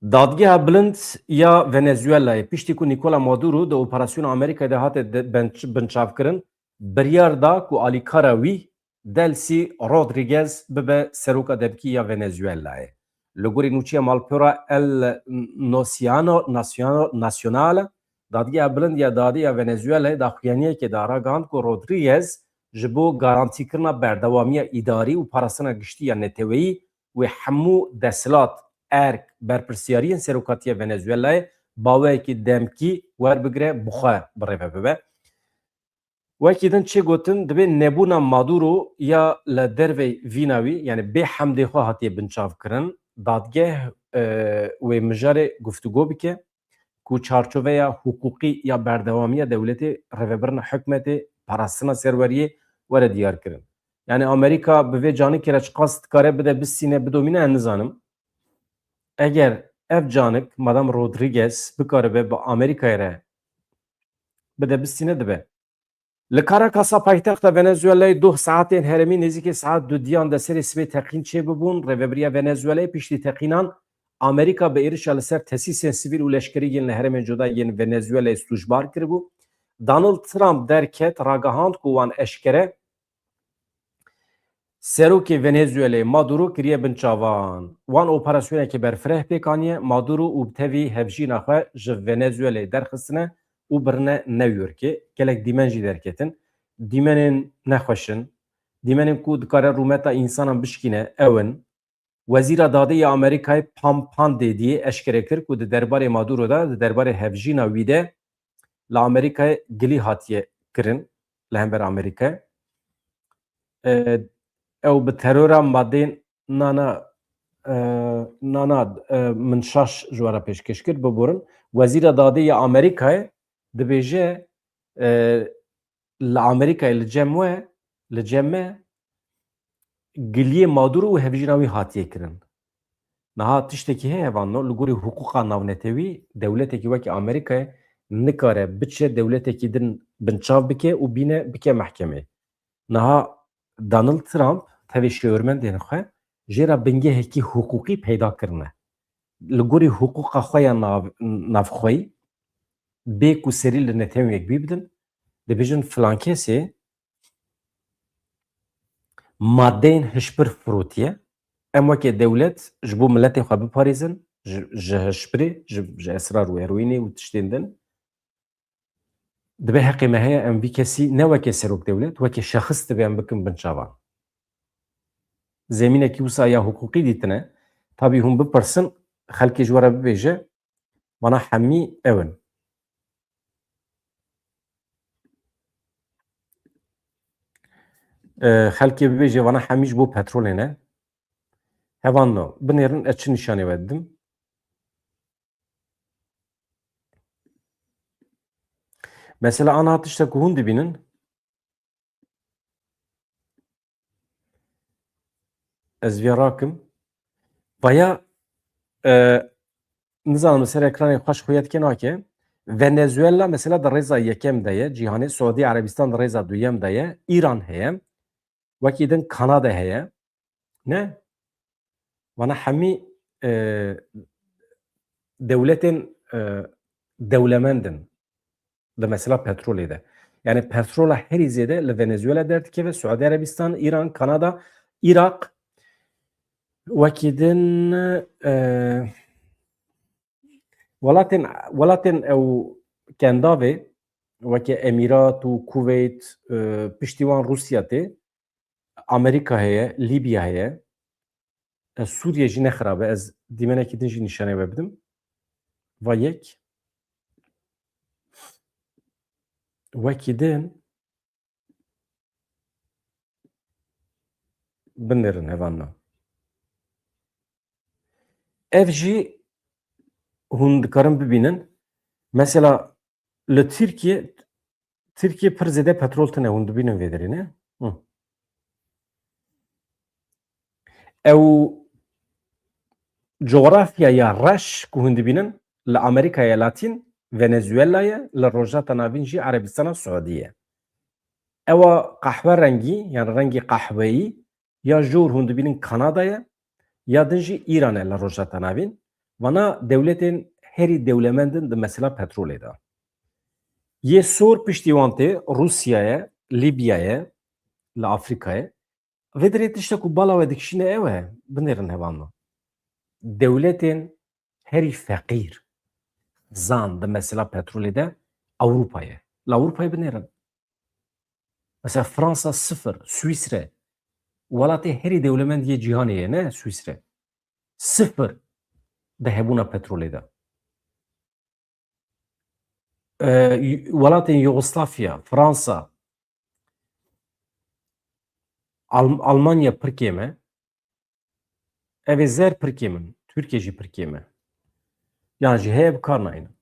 Dadgeha Bilind ya Venezuelayê, piştî ku Nicola Maduro di operasyona Amerîkayê de hate de-, ben-, binçavkirin, biryar da ku alîkara wî Delcy Rodriguez bibe seroka demkî ya Venezuelayê. Li gorî nûçeya malpera El Nociano, Nacional, Nacional, Dadgeha Bilind ya Dadê ya Venezuelayê daxuyaniyekê da ragihand ku Rodriguez ji bo garantîkirina berdewamiya îdarî û parastina giştî ya neteweyî wê hemû desthilat, erk, berpirsiyariyên serokatiya Venezuelayê baweyekî demkî werbigire, bi xwe birêve bibe. Wekî din çê gotin, dibê nebûna Maduro ya li dervey vîna wî, yani bê hemdê xwe hatiye binçavkirin, dadgeh, e, wê mijarê guftûgo bike ku çarçoveya hiqûqî ya berdewamiya dewletê, rêvebirina hikûmetê, parastina serweriyê were diyarkirin. Yani Amerîka bi vê canikê re çiqas dikare bide bistîne, bidomîne, ez nizanim. Eger ev canik, Madam Rodriguez, bikaribe bi Amerîkayê re bide bistîne, dibe. Li Caracasa paytexta Venezuelayê doh saetên herêmî nêzîkî saet dudiyan de serê sibê teqîn çêbibûn. Rêvebiriya Venezuelayê piştî teqînan Amerîka bi êrişa li ser tesîsên sivîl û leşkerî yên li herêmên cuda yên Venezuelayê sûcbar kiribû. Donald Trump derket, ragihand ku wan eşkere serokê Venezuelayê Maduro kiriye binçavan. Wan operasyonekê berfireh pêk aniye, Maduro û bi tevî hevjîna xwe ji Venezuelayê derxistine û birine New Yorkê. Gelek dîmen jî derketin. Dîmenên nexweş in. Dîmenên ku dikare rûmeta însanan bişkîne, ew in. Wezîra Dadê ya Amerîkayê Pam Pandê diyê eşkere kir ku di derbarê Maduro de, di derbarê hevjîna wî de li Amerîkayê gilî hatiye kirin li hember Amerîkayê. E, ew bi terora madeyên nana, e, nana, e, min şaş ji we re pêşkêş kir, biborin. Wezîra Dadê ya Amerîkayê dibêje, e, li Amerîkayê li cem we, li cem me giliyê Maduro û hevjîna wî hatiye kirin. Niha tiştekî heye hevanno, li gorî hiqûqa navnetewî, dewletekî wekî Amerîkayê nikare biçe dewletekî din binçav bike û bîne bike mehkemê. Niha Donald Trump tevê şêwirmendên xwe jê re bingehekî hiqûqî peyda kirine. Li gorî hiqûqa xwe ya nav-, navxweyî bê ku serî li netewên yekbî bidin, dibêjin filan kesê madeyên hişbir firotiye. Em weke dewlet ji bo miletê xwe biparêzin, ji, ji hişbirê, ji, ji esrar û heroînê û tiştên din. Dibe heqê me heye em vî kesî ne weke serok dewlet, weke şexis dibe em bikin binçavan. Zemînekî wisa ya hiqûqî dîtine. Tabî hûn bipirsin, xelkê ji we re bibêje, vana hemî ew in. E, xelkê bibêje, vana hemî ji bo petrolê ne. Hevanno, binêrin ez çi nîşanê we didim. Mesela ana tiştek ku hûn dibînin, ez vê rakim. Vaya, e, nizanim li ser ekranê xweş xuya dike nake. Venezuela mesela di rêza yekem de ye. Cîhanê Suudî Erebistan di rêza duyem de ye. Îran heye. Wekî din Kanada heye. Ne? Vana hemî, e, dewletên, e, dewlemend in. Li mesela petrolê de. Yani petrola herî zêde li Venezuela derdikeve, Suudi Erebistan, Îran, Kanada, Iraq, wekî din, e, welatên, welatên ew kendavê, weke Emîrat û Kuveyt, e, piştî wan Rûsya tê, Amerîka heye, Lîbya heye. E, Sûriye jî ne xirab e. Ez dîmenekî din jî nîşanê we bidim. Va yek. Wekî din binêrin hevalno. Ev jî hûn dikarin bibînin. Mesela li Tirkiye, Tirkiye pir zêde petrol tine, hûn dibînin vê derê, ne? Hı. Ew cografyaya reş ku hûn dibînin, li Amerîkaya Latîn Venezuela ye, li Rojhilata Navîn jî Erebistana Siûdî ye. Ewa qehwe rengî, yani rengî qehweyî, ya jor hûn dibînin Kanada ye, ya din jî Îran e li Rojhilata Navîn. Vana dewletên herî dewlemend in di mesela petrolê de. Yê sor piştî wan tê Rûsya ye, Lîbya ye, li Afrîka ye. Vê derê tiştek ku bala we dikişîne ew e, binêrin hevalno. Dewletên herî feqîr, zan di mesela petrolê de Ewropa ye. Li Ewropayê binêrin. Mesela Fransa sifir, Swîsre, welatê herî dewlemend yê cîhanê ye, ne Swîsre. Sifir di hebûna petrolê de. E, welatên Yugoslavya, Fransa, Al-, Almanya pir kêm e. Ev ê zer pir kêm in. Tirkiye jî pir kêm e. Yan jî heye bi kar nayînin.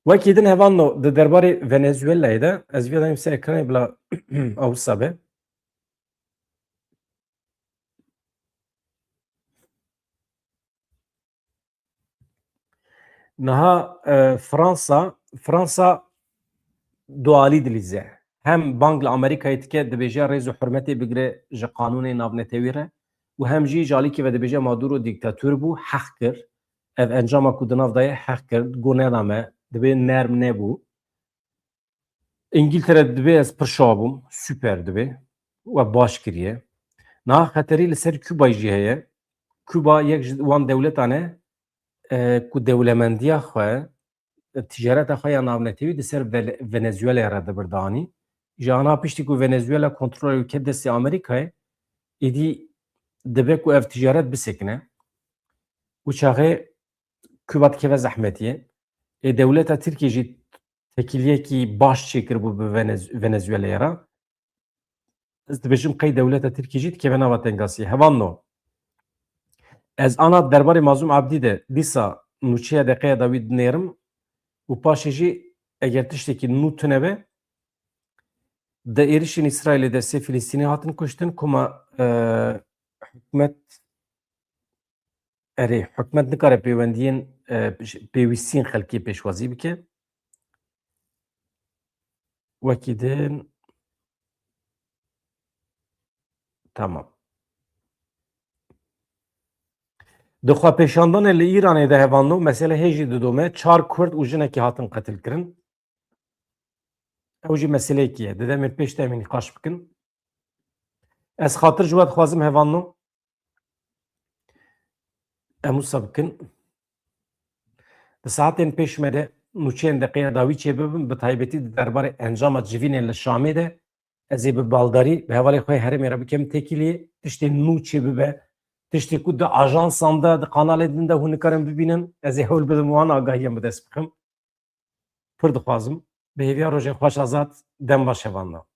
Wekî din hevalno di derbarê Venezuelayê de, ez vê dayim ser ekranê bila ew wisa be. Niha, e, Fransa, Fransa dualî dilîze. Hem bang li Amerîkayê dike, dibêje rêz û hurmetê bigire ji qanûnê navnetewî re û hem jî ji alîkî ve dibêje Maduro dîktatûr bû, heq kir. Ev encama ku di nav de ye heq kir, got neda me, dibê nerm nebû. Îngiltere dibê ez pir şa bûm, super dibê. We baş kiriye. Niha xeterî li ser Cubayê jî heye. Cuba yek ji wan dewletan e, e, ku dewlemendiya xwe, e, ticareta xwe ya navnetewî di ser Ve-, Venezuelaya re dibir danî. Ji ana piştî ku Venezuela kontrolê ket destê Amerîkayê, êdî dibe ku ev ticaret bisekine. Û çaxê Cuba dikeve zehmetiyê. Ê dewleta Tirkiyê jî tekiliyekî baş çêkiribû bi Venez-, Venezuelaya re. Ez dibêjim qey dewleta Tirkiyê jî dikeve nava tengasiyê. Hevalno. Ez ana derbarê Mazlûm Abdî de dîsa nûçeya deqeya dawî dinêrim û paşê jî eger tiştekî nû tune be, di êrişên Îsraîlê de sê Filistînî hatin kuştin, kuma, e, hikûmet Erê, hikûmet nikare pêwendiyên, e, pêwîstiyên xelkê pêşwazî bike. Wekî din. Tamam. Di xwepêşandanê li Îranê de hevalno, mesele hê jî didome, çar Kurd û jinekî hatin qetilkirin. Ew jî meseleyekî ye. Di demên pêş de em ê nîqaş bikin. Ez xatir ji we dixwazim hevalno. Em wisa bikin. Di saetên pêş me de nûçeyên deqeya dawî çêbibin, bi taybetî di derbarê encama civînên li Şamê de ez ê bi baldarî bi hevalê xwe yê herêmê re bikim têkiliyê, tiştê nû çêbibe, tiştê ku di ajansan de, di kanalê din de hûn nikarin bibînin, ez ê hewl bidim wan agahiyan bi dest bixim. Pir dixwazim. Bi hêviya rojên xweş Azad, dem baş hevalno.